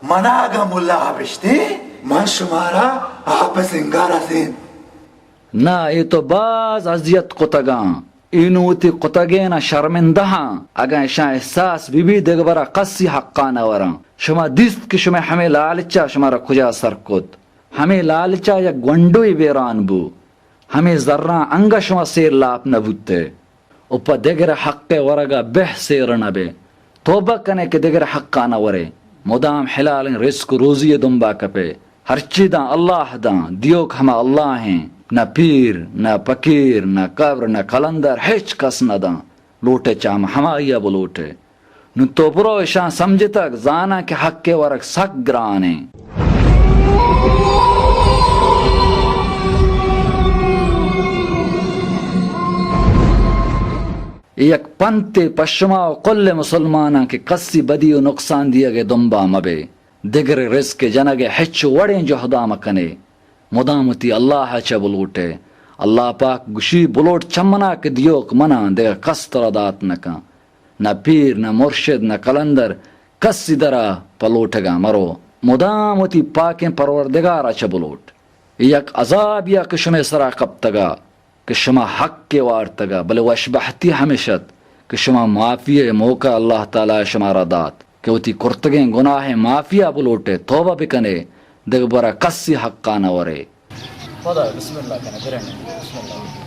منا اگاں ملا ء بشتیں، من شمارا آپ ء سنگار ء زینت۔ نا، اے تو باز اذیت کتگاں۔ اے نوں وتی کتگیناں شرمندہ آں۔ اگاں اشاں احساس بہ بیت، دگہ برا کسی حقا نہ وراں۔ شما دیست کہ شمئے ہمے لالچا شمارا کجا سر کت۔ ہمے لالچا یک گونڈوے بیران بو۔ ہمے زراں انگہ شما سیر لاپ نہ بوتئے۔ و پہ دگرے حق ء ورگ ء بہ سیر نہ بئے۔ توبہ کن ئے کہ دگرے حق ء نہ ور ئے۔ مدام حلالیں رزق و روزی ء دمب ء کپ ئے۔ ہرچی داں اللہ داں، دیوک ہما اللہ ایں۔ نہ پیر، نہ پکیر، نہ قبر، نہ قلندر، ہچ کس نہ داں۔ لوٹ ئے چہ ہم-، ہمائی ء بلوٹ ئے۔ نوں تو برو، اشاں سمجھتگ، زاناں کہ حق ءِ ورگ سک گران ایں۔ اے یک پنتے پہ شما و کل مسلماناں کہ کسی بدی و نقصان دیگ ءِ دمبا مہ بے۔ دگرے رزق ءِ جنگ ءِ ہچ وڑیں جہدا مہ کنے۔ مدام وتی اللہ ءَ چہ بلوٹے۔ اللہ پاک گوشی، بلوٹ چہ منا کہ دیوک مناں، دگہ کس ترا دات نہ کن۔ نہ پیر، نہ مرشد، نہ قلندر، کسی درا پہ لوٹگا مرو۔ مدام وتی پاکیں پروردگار ءَ چہ بلوٹ۔ یک عذابے ءَ کہ شمے سرا کپتگا، کہ شما حق ءَ وارتگ ءَ، بلے وشبہتی ہمیش ات کہ شما معافی ءِ موقع اللہ تعالی ءَ شمارا دات کہ وتی کرتگیں گناہ ءِ معافی ءَ بلوٹ ئے، توبہ بکن ئے، دگہ برا کسی حق ءَ نہ ور ئے۔ پدا بسم اللہ کن ئے، برن۔ بسم اللہ۔